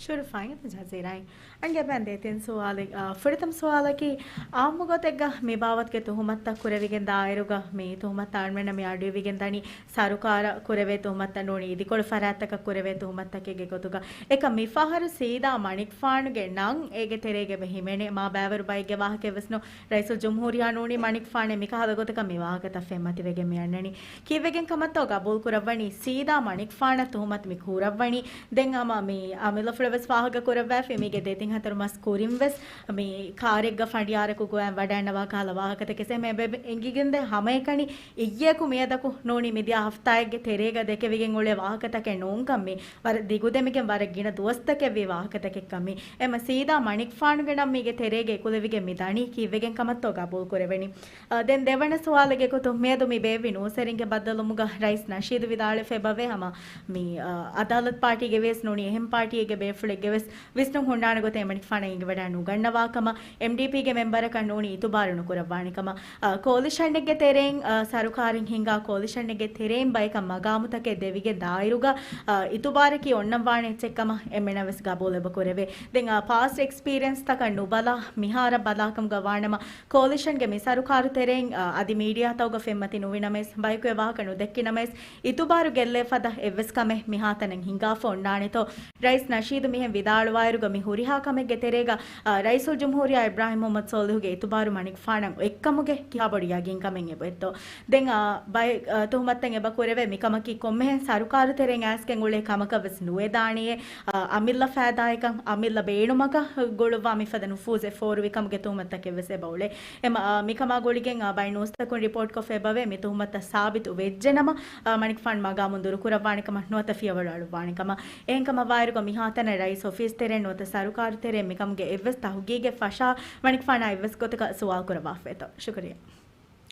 ޝުރުފާއިން ޖަޒީރާއިން. އަންގެ ބަންދޭ ތިން ސުވާލެއް، އާ، ފުރަތަމަ ސުވާލަކީ، އާއްމު ގޮތެއްގަ މި ބާވަތުގެ ތުހުމަތުތައް ކުރެވިގެން ދާއިރުގަ މި ތުހުމަތު އަޅުމެންނަށް މި އަޑުއިވިގެން ދަނީ ސަރުކާރަށް ކުރެވޭ ތުހުމަތުތައް ނޫނީ އިދިކޮޅު ފަރާތްތަކަށް ކުރެވޭ ތުހުމަތުތަކެއްގެ ގޮތުގަ. އެކަ މި ފަހަރު ސީދާ މަނިކުފާނުގެ ނަން އޭގެ ތެރޭގަ އެބަ ހިމެނޭ. މާ ބައިވަރު ބައެއްގެ ވާހަކައެއް ވެސް ނޫން. ރައީސުލްޖުމްހޫރިއްޔާ ނޫނީ މަނިކުފާނެއް މިކަހަލަ ގޮތަކަށް މި ވާހަކަތައް ފެންމަތިވެގެން މި އަންނަނީ. ކީއްވެގެން ކަމަށްތޯ ގަބޫލު ކުރައްވަނީ؟ ސީދާ މަނިކުފާނަށް ތުހުމަތު މި ކުރައްވަނީ. ދެން ހަމަ މި އަމިއްލަފުޅަށް ވެސް ވާހަކަ ކުރައްވާފި މީގެ ދެތިން ހަތަރު މަސް ކުރިން ވެސް މި ކާރެއްގަ ފަނޑިޔާރަކު ގޮވަން ވަޑައިންނަވާ ކަހަލަ ވާހަކަތަކެއް އެމެ އެނގިގެންދޭ ހަމައެކަނި އިއްޔެކު މިއަދަކު ނޫނީ މިދިޔަ ހަފްތާއެއްގެ ތެރޭގަ ދެކެވިގެން އުޅޭ ވާހަކަތަކެއް ނޫންކަން މި ވަރަށް ދިގުދެމިގެން ވަރަށް ގިނަ ދުވަސްތަކެއް ވީ ވާހަކަތަކެއްކަން މި. އެމަ ސީދާ މަނިކުފާނުގެ ނަން މީގެ ތެރޭގަ އެކުލެވިގެން މި ދަނީ ކީއްވެގެން ކަމަށްތޯ ގަބޫލު ކުރެވެނީ؟ އަ، ދެން ދެވަނަ ސުވާލެއްގެ ގޮތުން މިއަދު މި ބޭއްވި ނޫސްވެރިންގެ ބައްދަލުވުމުގަ ރައީސް ނަޝީދު ވިދާޅުވެފަ އެބަވޭ ހަމަ މި، އަ، އަދާލަތު ޕާޓީގެ ވިޔަސް ނޫނީ އެހެން ޕާޓީއެއްގެ ބޭފުޅެއްގެ ވެސް ވިސްނުން ހުންނާނެ ގޮތެއް އެމަނިކުފާނަށް އެނގިވަޑައި ނުގަންނަވާ ކަމަށް، އެމްޑީޕީގެ މެމްބަރަކަށް ނޫނީ އިތުބާރު ނުކުރައްވާނެ ކަމަށް، އަ، ކޯލިޝަނެއްގެ ތެރެއިން، އަ، ސަރުކާރެއް ހިންގާ ކޯލިޝަނެއްގެ ތެރެއިން ބަޔަކަށް މަގާމުތަކެއް ދެވިގެން ދާއިރުގަ، އަ، އިތުބާރަކީ އޮންނަން ވާނެ އެއްޗެއް ކަމަށް އެންމެނަށް ވެސް ގަބޫލު އެބަ ކުރެވޭ. ދެން، އަ، ޕާސްޓް އެކްސްޕީރިއެންސްތަކަށް ނުބަލާ، މިހާރަށް ބަލާކަމުގަ ވާނަމަ، ކޯލިޝަންގެ މި ސަރުކާރު ތެރެއިން، އަ، އަދި މީޑިއާތަކުގަ ފެންމަތި ނުވިނަމަވެސް، ބަޔަކު އެ ވާހަކަ ނުދެއްކިނަމަވެސް، އިތުބާރު ގެއްލޭ ފަދަ އެއްވެސް ކަމެއް މިހާތަނަށް ހިނގާފަ އޮންނާނެތޯ؟ ރައީސް ނަޝީދު މިހެން ވިދާޅުވާއިރުގަ މި ހުރިހާ ކަމެއްގެ ތެރޭގަ، އަ، ރައީސުލްޖުމްހޫރިއްޔާ އިބްރާހިމް މުހައްމަދު ސޯލިހުގެ އިތުބާރު މަނިކުފާނަށް އޮތްކަމުގެ ކިހާ ބޮޑު ޔަގީންކަމެއް އެބައޮތްތޯ؟ ދެން، އަ، ބައެއް، އަ، ތުހުމަތުތައް އެބަ ކުރެވޭ މިކަމަކީ ކޮންމެހެން ސަރުކާރު ތެރެއިން އައިސްގެން އުޅޭ ކަމަކަށް ވެސް ނުވެދާނެޔޭ. އަ، އަމިއްލަ ފައިދާއަކަށް އަމިއްލަ ބޭނުމަކަށް ގުޅުއްވާ މިފަދަ ނުފޫޒެއް ފޯރުވި ކަމުގެ ތުހުމަތުތަކެއް ވެސް އެބަ އުޅޭ. އެމަ، އާ، މިކަމާ ގުޅިގެން، އާ، ބައެއް ނޫސްތަކުން ރިޕޯޓްކޮށްފަ އެބަވޭ، މި ތުހުމަތަށް ސާބިތު ވެއްޖެނަމަ، އާ، މަނިކުފާނު މަގާމުން ދުރުކުރައްވާނެ ކަމަށް ނުވަތަ ފިޔަވަޅު އަޅުއްވާނެ ކަމަށް. އެހެންކަމަށް ވާއިރުގަ މިހާތަނަށް ރައީސް އޮފީސް ތެރެއިން ނުވަތަ ސަރުކާރު ތެރެއިން މިކަމުގެ އެއްވެސް ތަހުގީގެއް ފަށާ މަނިކުފާނާ އެއްވެސް ގޮތަކަށް ސުވާލު ކުރައްވާފައެތޯ؟ ޝުކުރިއްޔާ.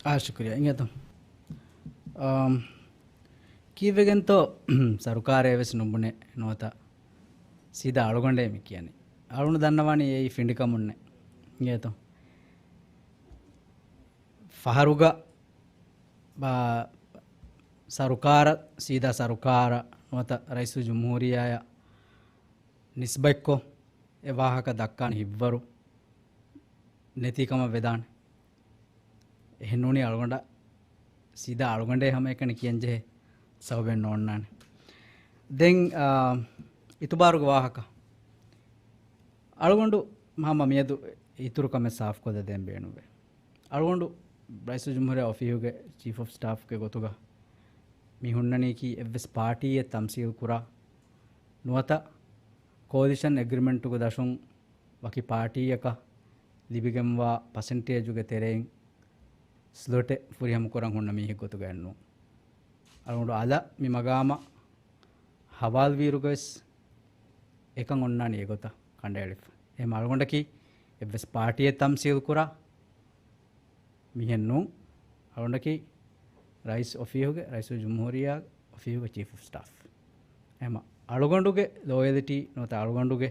އާ، ޝުކުރިއްޔާ. އިނގޭތޯ. އާ، ކީއްވެގެންތޯ ސަރުކާރޭ ވެސް ނުބުނެ ނުވަތަ ސީދާ އަޅުގަނޑޭ މި ކިޔަނީ. އަޅުގަނޑު ދަންނަވާނީ އެއީ ފިނޑިކަމުންނޭ. އިނގޭތޯ. ފަހަރުގަ ބާ، ސަރުކާރަށް، ސީދާ ސަރުކާރަށް ނުވަތަ ރައީސުލްޖުމްހޫރިއްޔާއަށް ނިސްބަތްކޮށް އެ ވާހަކަ ދައްކާނެ ހިތްވަރު ނެތީ ކަމަށް ވެދާނެ. އެހެންނޫނީ އަޅުގަނޑަށް ސީދާ އަޅުގަނޑޭ ހަމައެކަނި ކިޔަންޖެހޭ ސަބަބެއް ނޯންނާނެ. ދެން، އާ، އިތުބާރުގެ ވާހަކަ. އަޅުގަނޑު ހަމަ މިއަދު އިތުރު ކަމެއް ސާފުކޮށްލަ ދޭން ބޭނުންވޭ. އަޅުގަނޑު ރައީސުލްޖުމްހޫރިއްޔާ އޮފީހުގެ ޗީފް އޮފް ސްޓާފްގެ ގޮތުގަ މި ހުންނަނީކީ އެއްވެސް ޕާޓީއެއް ތަމްސީލް ކުރާ ނުވަތަ ކޯލިޝަން އެގްރިމެންޓުގެ ދަށުން ވަކި ޕާޓީއަކަށް ލިބިގެންވާ ޕަސެންޓޭޖުގެ ތެރެއިން ސްލޮޓެއް ފުރިހަމަ ކުރަން ހުންނަ މީހެއް ގޮތުގައެއްނޫން. އަޅުގަނޑު އަލަށް މި މަގާމަށް ހަވާލުވީއިރުގަވެސް އެކަން އޮންނާނީ އެގޮތަށް ކަނޑައެޅިފަ. އެހެން އަޅުގަނޑަކީ އެއްވެސް ޕާޓީއެއް ތަމްސީލް ކުރާ މީހެއް ނޫން. އަޅުގަނޑަކީ ރައީސް އޮފީހުގެ، ރައީސުލްޖުމްހޫރިއްޔާ އޮފީހުގެ ޗީފް އޮފް ސްޓާފް. އެހެން އަޅުގަނޑުގެ ލޯޔަލިޓީ ނުވަތަ އަޅުގަނޑުގެ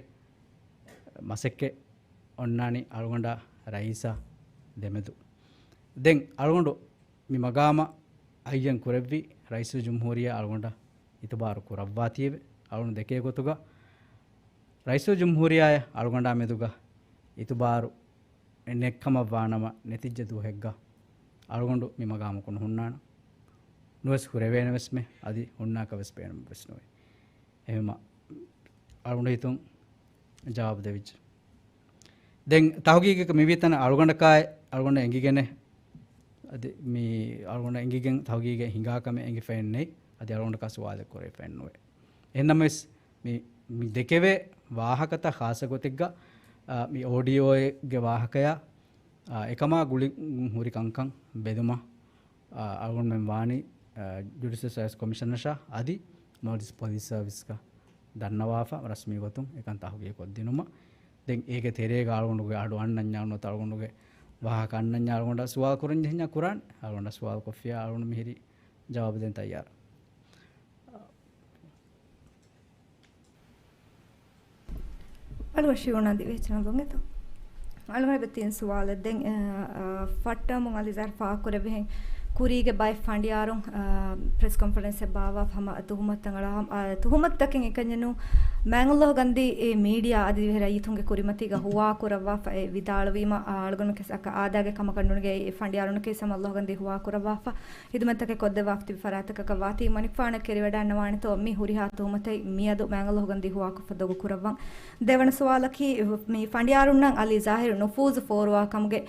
މަސައްކަތް އޮންނާނީ އަޅުގަނޑާ ރައީސާ ދެމެދު. ދެން އަޅުގަނޑު މި މަގާމަށް އައްޔަން ކުރެއްވީ ރައީސުލްޖުމްހޫރިއްޔާ އަޅުގަނޑަށް އިތުބާރު ކުރައްވާތީވެ. އަޅުގަނޑު ދެކޭ ގޮތުގަ ރައީސުލްޖުމްހޫރިއްޔާއަށް އަޅުގަނޑާ މެދުގަ އިތުބާރު ނެތްކަމަށްވާނަމަ ނެތިއްޖެ ދުވަހެއްގަ އަޅުގަނޑު މި މަގާމަކު ނުހުންނާނަން. ނުވެސް ހުރެވޭނެވެސްމެ އަދި ހުންނާކަށް ވެސް ބޭނުމެއް ވެސް ނުވޭ. އެހެންވީމަ އަޅުގަނޑު ހިތުން ޖަވާބު ދެވިއްޖެ. ދެން ތަހުގީގަކަށް މިވީތަނަށް އަޅުގަނޑަކާއި އަޅުގަނޑަށް އެނގިގެނެ އަދި މި އަޅުގަނޑަށް އެނގިގެން ތަހުގީގެއް ހިނގާ ކަމެއް އެނގިފައެއް ނެތް. އަދި އަޅުގަނޑަކާ ސުވާލެއް ކުރެވިފައެއް ނުވޭ. އެހެންނަމަވެސް، މި، މި ދެކެވޭ ވާހަކަތައް ޚާއްޞަ ގޮތެއްގަ، އާ، މި އޯޑިއޯގެ ވާހަކަޔާ، އާ، އެކަމާ ގުޅި ހުރި ކަންކަން ބެލުމަށް، އާ، އަޅުގަނޑުމެން ވާނީ، އާ، ޖުޑިޝަލް ސާވިސް ކޮމިޝަނަށާ އަދި މޯލްޑިވްސް ޕޮލިސް ސާވިސްގަ ދަންނަވާފަ ރަސްމީ ގޮތުން އެކަން ތަހުގީގު ކޮށްދިނުމަށް. ދެން އޭގެ ތެރޭގަ އަޅުގަނޑުގެ އަޑު އަންނަންޏާ ނުވަތަ އަޅުގަނޑުގެ ވާހަކަ އަންނަންޏާ އަޅުގަނޑަށް ސުވާލު ކުރަން ޖެހިންޏާ ކުރާނެ. އަޅުގަނޑަށް ސުވާލު ކޮށްފިއްޔާ އަޅުގަނޑު މިހިރީ ޖަވާބު ދޭން ތައްޔާރު. އަޅުގަނޑު ޝިޔޫނާ ދިވެހި ޗެނަލުން އެތޯ. އަޅުގަނޑު ތިން ސުވާލެއް ދެން، އަ، އަ، ފައްޓަމުން އަލީޒާރް ފާހަގަކުރެއްވިހެން ކުރީގެ ބައެއް ފަނޑިޔާރުން، އަ، ޕްރެސް ކޮންފަރެންސެއް ބާއްވާފަ ހަމަ ތުހުމަތުތައް އަޅާ، އަ، ތުހުމަތުތަކެއް އެކަންޏެއް ނޫން. މާތް ﷲ ގަންދީ އެ މީޑިއާ އަދި ދިވެހި ރައްޔިތުންގެ ކުރިމަތީގަ ހުވާކުރައްވާފަ އެ ވިދާޅުވީމަ، އަ، އަޅުގަނޑު ކެސް އަކަ އާދައިގެ ކަމަކަށް ނޫން ގެ އެ ފަނޑިޔާރުންނަކީ ހަމަ ﷲ ގަންދީ ހުވާކުރައްވާފަ. ހިދުމަތްތަކެއް ކޮށްދެއްވާފަ ތިބި ފަރާތްތަކަކަށް ވާތީ މަނިކުފާނަށް ކެރިވަޑައިގަންނަވާނެތޯ މި ހުރިހާ ތުހުމަތެއް މިއަދު މާތް ﷲ ގަންދީ ހުވާކޮށްފަ ދޮގު ކުރައްވަން. ދެވަނަ ސުވާލަކީ، މި ފަނޑިޔާރުންނަށް އަލީ ޒާހިރު ނުފޫޒު ފޯރުވާ ކަމުގެ،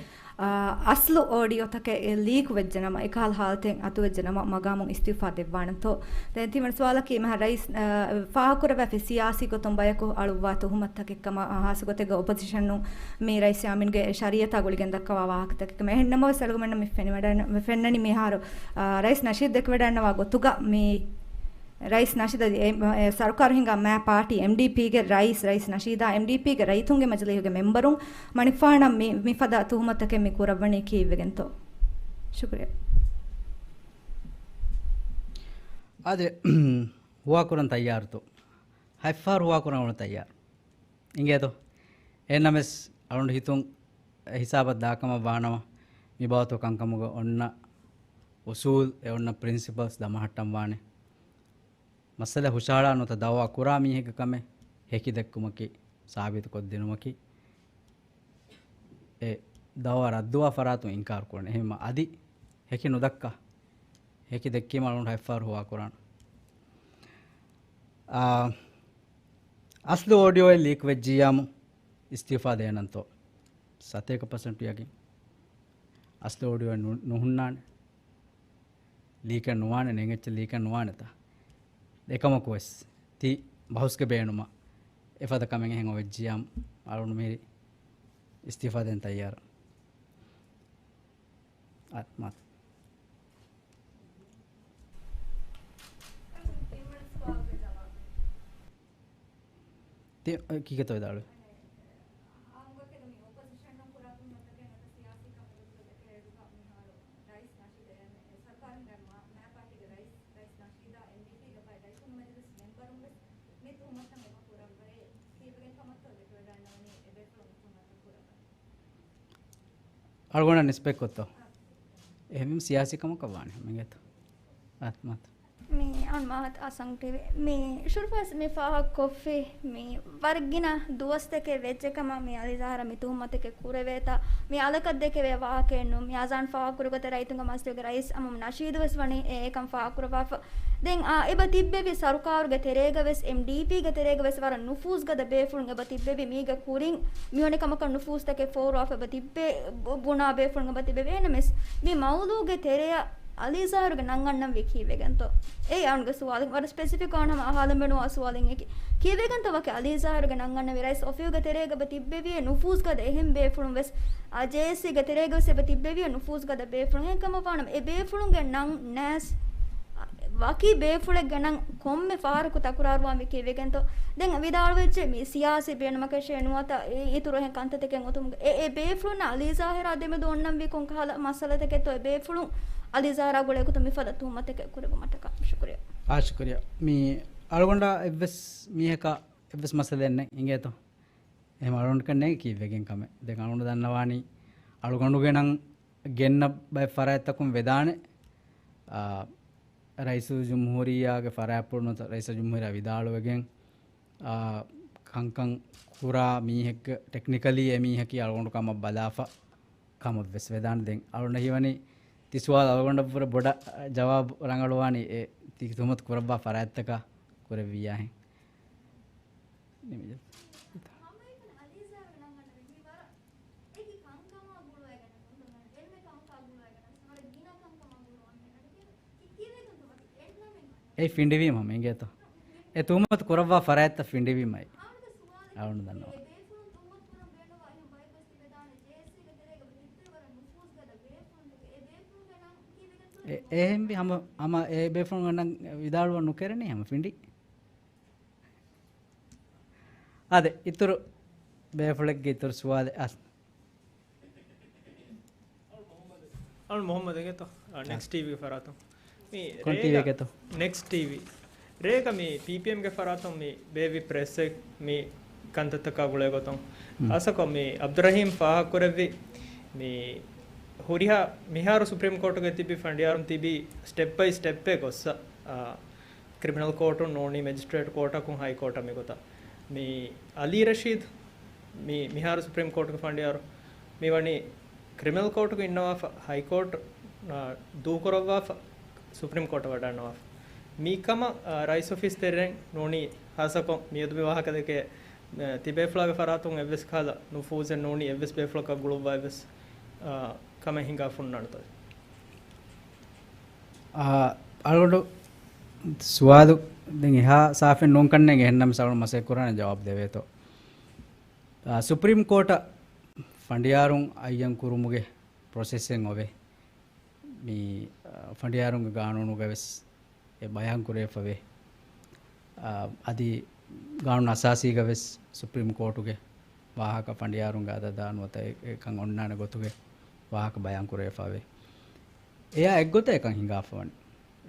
އާ، އަސްލު އޯޑިއޯތަކެއް ލީކު ވެއްޖެނަމަ، އެކަހަލަ ހާލަތެއް އަތުވެއްޖެނަމަ، މަގާމުން އިސްތިއުފާ ދެއްވާނެތޯ؟ ދެން ތިންވަނަ ސުވާލަކީ، މިހާ ރައީސް، އާ، ފާހަގަކުރައްވާފައި ސިޔާސީ ގޮތުން ބަޔަކު އަޅުއްވާ ތުހުމަތުތަކެއް ކަމަށް، އާ، ހާއްސަ ގޮތެއްގަ އޮޕޮޒިޝަނުން މި ރައީސް ޔާމީންގެ ޝަރީއަތާ ގުޅިގެން ދައްކަވާ ވާހަކަތަކެއް ކަމަށް. އެހެން ނަމަވެސް އަޅުގަނޑަށް މި ފެނިވަޑަ-، ފެންނަނީ މިހާރު، އާ، ރައީސް ނަޝީދު ދެކެވަޑައިގަންނަވާ ގޮތުގަ މި ރައީސް ނަޝީދު އަދި އެ، އެ، ސަރުކާރު ހިންގާ މާ ޕާޓީ އެމްޑީޕީގެ ރައީސް، ރައީސް ނަޝީދާ އެމްޑީޕީގެ ރައްޔިތުންގެ މަޖިލީހުގެ މެމްބަރުން މަނިކުފާނަށް މި، މިފަދަ ތުހުމަތުތަކެއް މި ކުރައްވަނީ ކީއްވެގެންތޯ؟ ޝުކުރިއްޔާ. އާދެ، ހުވާކުރަން ތައްޔާރުތޯ؟ ހަތްފަހަރު ހުވާކުރަން އުޅުން ތައްޔާރު. އިނގޭތޯ؟ އެހެންނަމަވެސް އަޅުގަނޑު ހިތުން އެ ހިސާބަށް ދާކަމަށް ވާނަމަ، މި ބާވަތު ކަންކަމުގަ އޮންނަ އުސޫލް، އެ އޮންނަ ޕްރިންސިޕަލްސް ދަމަހައްޓަން ވާނެ. މައްސަލަ ހުށަހަޅާ ނުވަތަ ދައުވާ ކުރާ މީހެއްގެ ކަމެއް ހެކި ދެއްކުމަކީ، ސާބިތުކޮށްދިނުމަކީ، އެ ދައުވާ ރައްދުވާ ފަރާތުން އިންކާރު ކުރަން. އެހެންވީމަ އަދި ހެކި ނުދައްކާ، ހެކި ދެއްކީމަ އަޅުގަނޑު ހަތްފަހަރު ހުވާކުރާނަން. އާ، އަސްލު އޯޑިއޯއެއް ލީކް ވެއްޖިއްޔާމު އިސްތިއުފާ ދޭނަންތޯ؟ ސަތޭކަ ޕަސެންޓު ޔަގީން. އަސްލު އޯޑިއޯއެއް ނު-، ނުހުންނާނެ. ލީކެއް ނުވާނެ، ނޭނގެއްޗެއް ލީކެއް ނުވާނެތާ. އެކަމަކުވެސް ތި ބަހުސްގެ ބޭނުމަށް އެފަދަ ކަމެއް އެހެން އޮވެއްޖިއްޔާމު އަޅުގަނޑު މިހިރީ އިސްތިއުފާ ދޭން ތައްޔާރު. އަ، މާތް. ތި، ކީކޭތޯ ވިދާޅުވީ؟ އަޅުގަނޑަށް ނިސްބަތްކޮށްތޯ؟ އެހެންވީމަ ސިޔާސީ ކަމަކަށް ވާނެ ހަމަ އިނގޭތޯ؟ އާ، މާތް. މި އަން މާތް އަސަން ޓީވީ. މި ޝުރުފާސް މި ފާހަގަކޮށްފި މި ވަރަށް ގިނަ ދުވަސްތަކެއް ވެއްޖެ ކަމަށް މި އަލީޒާހިރަށް މި ތުހުމަތެކެއް ކުރެވޭތާ، މި އަލަކަށް ދެކެވޭ ވާހަކައެއް ނޫން. މި އަޒާން ފާހަގަކުރި ގޮތަށް ރައްޔިތުންގެ މަޖިލީހުގެ ރައީސް އަމުމް ނަޝީދު ވެސް ވަނީ އެ އެކަން ފާހަގަކުރައްވާފަ. ދެން އާ، އެބަ ތިއްބެވި ސަރުކާރުގެ ތެރޭގަ ވެސް، އެމްޑީޕީގެ ތެރޭގަ ވެސް ވަރަށް ނުފޫޒުގަދަ ބޭފުޅުން އެބަ ތިއްބެވި. މީގެ ކުރިން މިވެނި ކަމަކަށް ނުފޫޒުތަކެއް ފޯރުވާފަ އެބަ ތިއްބެ ބު-، ބުނާ ބޭފުޅުން އެބަ ތިއްބެވި. އެހެނަމެސް މި މައުޟޫގެ ތެރެއަށް އަލީޒާހިރުގެ ނަން އަންނަންވީ ކީއްވެގެންތޯ؟ އެއީ އަޅުގަނޑުގެ ސުވާލެއް. ވަރަށް ސްޕެސިފިކް އޮންނަ ހަމަ އަހާލަން ބޭނުންވާ ސުވާލެއް އެކި. ކީއްވެގެންތޯ ވަކި އަލީޒާހިރުގެ ނަން އަންނަންވީ؟ ރައީސް އޮފީހުގެ ތެރޭގަ އެބަ ތިއްބެވިއޭ ނުފޫޒުގަދަ އެހެން ބޭފުޅުން ވެސް، އާ، ޖޭއެސްސީގެ ތެރޭގަ ވެސް އެބަ ތިއްބެވިއޭ ނުފޫޒުގަދަ ބޭފުޅުން. އެހެންކަމަށް ވާނަމަ އެ ބޭފުޅުންގެ ނަން ނާސް ވަކި ބޭފުޅެއްގެ ނަން ކޮންމެ ފަހަރަކު ތަކުރާރުވާންވީ ކީއްވެގެންތޯ؟ ދެން ވިދާޅުވެއްޖެ މި ސިޔާސީ ބޭނުމަކަށޭ ނުވަތަ އި-، އިތުރު އެހެން ކަންތައްތަކެއް އޮތުމުގެ އެ، އެ ބޭފުޅުންނާ އަލީޒާހިރާ ދެމެދު އޮންނަންވީ ކޮންކަހަލަ މައްސަލަތަކެއްތޯ؟ އެ ބޭފުޅުން އަލީޒާހިރާ ގުޅޭ ގޮތުން މިފަދަ ތުހުމަތެއް ކުރެއްވުމަށްޓަކާ. ޝުކުރިއްޔާ. އާ، ޝުކުރިއްޔާ. މި އަޅުގަނޑާ އެއްވެސް މީހަކާ އެއްވެސް މައްސަލައެއް ނެތް އިނގޭތޯ؟ އެހެން އަޅުގަނޑަކަށް ނޭނގެ ކީއްވެގެން ކަމެއް. ދެން އަޅުގަނޑު ދަންނަވާނީ އަޅުގަނޑުގެ ނަން ގެންނަ ބައެއް ފަރާތްތަކުން ވެދާނެ. އާ، ރައީސުލްޖުމްހޫރިއްޔާގެ ފަރާތްޕުޅުން ނުވަތަ ރައީސުލްޖުމްހޫރިއްޔާ ވިދާޅުވެގެން، އާ، ކަންކަން ކުރާ މީހެއްގެ ޓެކްނިކަލީ އެ މީހަކީ އަޅުގަނޑު ކަމަށް ބަލާފަ ކަމަށް ވެސް ވެދާނެ. ދެން އަޅުގަނޑަށް ހީވަނީ ތި ސުވާލު އަޅުގަނޑަށްވުރެ ބޮޑަށް ޖަވާބު ރަނގަޅުވާނީ އެ ތި ތުހުމަތު ކުރައްވާ ފަރާތްތަކާ ކުރެއްވިއްޔާހެން. ނިމިދެ. ހަމައެކަނި އަލީޒާގެ ނަން އަންނަނީ މި ވަރަށް އެކި ކަންކަމާ ގުޅުވައިގަނެ ހުންނަ އެންމެ ކަމަކާ ގުޅުވައިގަނެ ވަރަށް އެ ފިނޑިވީމަ ހަމަ އިނގޭތޯ. އެ ތުހުމަތު ކުރައްވާ ފަރާތްތައް ފިނޑިވީމައި. އަޅުން ދަންނަވާ. އެ-، އެހެންވި ހަމަ، ހަމަ އެ ބޭފުޅުން ވިދާޅުވަން ނުކެރެނީ ހަމަ ފިނޑި. އާދެ، އިތުރު ބޭފުޅެއްގެ އިތުރު ސުވާލެއް އަސް. އަޅު މުހައްމަދުގެތޯ؟ އާ، ނެކްސްޓް ޓީވީ ފަރާތުން. މި ކޮން ޓީވީގެތޯ؟ ނެކްސްޓް ޓީވީ. ރޭގަ މި ޕީޕީއެމްގެ ފަރާތުން މި ބޭއްވި ޕްރެސްއެއް މި ކަންތައްތަކާ ގުޅޭ ގޮތުން. ހަސަކޮ މި އަބްދުރަހީމް ފާހަގަކުރެއްވި މި ހުރިހާ މިހާރު ސުޕްރީމް ކޯޓުގެ ތިބި ފަނޑިޔާރުން ތިބީ ސްޓެޕް ބައި ސްޓެޕްއެއް ގޮއްސަ، އާ، ކްރިމިނަލް ކޯޓުން ނޫނީ މެޖިސްޓްރޭޓް ކޯޓަކުން ހައި ކޯޓަށް މިގޮތަށް. މި އަލީ ރަޝީދު މި މިހާރު ސުޕްރީމް ކޯޓުގެ ފަނޑިޔާރު މި ވަނީ ކްރިމިނަލް ކޯޓުގެ އިންނަވާފަ، ހައި ކޯޓު، އާ، ދޫކުރައްވާފަ، ސުޕްރީމް ކޯޓަށް ވަޑައިންނަވާފަ. މި ކަމަށް، އާ، ރައީސް އޮފީސް ތެރެއިން ނޫނީ ހާއްސަކޮށް މިއަދު މި ވާހަކަ ދެކޭ، އާ، ތިބޭފުޅާގެ ފަރާތުން އެއްވެސް ކަހަލަ ނުފޫޒެއް ނޫނީ އެއްވެސް ބޭފުޅަކަށް ގުޅުއްވާ އެއްވެސް، އާ، ކަމެއް ހިނގާފަ ހުންނާނެތޯ؟ އާ، އަޅުގަނޑު ސުވާލު ދެން އެހާ ސާފެއް ނޫން ކަންނޭނގެ، އެހެންނަމަސް އަޅުގަނޑު މަސައްކަތް ކުރާނެ ޖަވާބު ދެވޭތޯ. އާ، ސުޕްރީމް ކޯޓަށް ފަނޑިޔާރުން އައްޔަން ކުރުމުގެ ޕްރޮސެސްއެއް އޮވޭ. މި، އާ، ފަނޑިޔާރުންގެ ގާނޫނުގަވެސް އެ ބަޔާން ކުރެވިފަވޭ. އާ، އަދި ގާނޫނު އަސާސީގަވެސް ސުޕްރީމް ކޯޓުގެ ވާހަކަ ފަނޑިޔާރުންގެ އަދަދާ ނުވަތަ އެ-، އެކަން އޮންނާނެ ގޮތުގެ ވާހަކަ ބަޔާން ކުރެވިފަވޭ. އެޔާ އެއްގޮތަށް އެކަން ހިނގާފަވަނީ.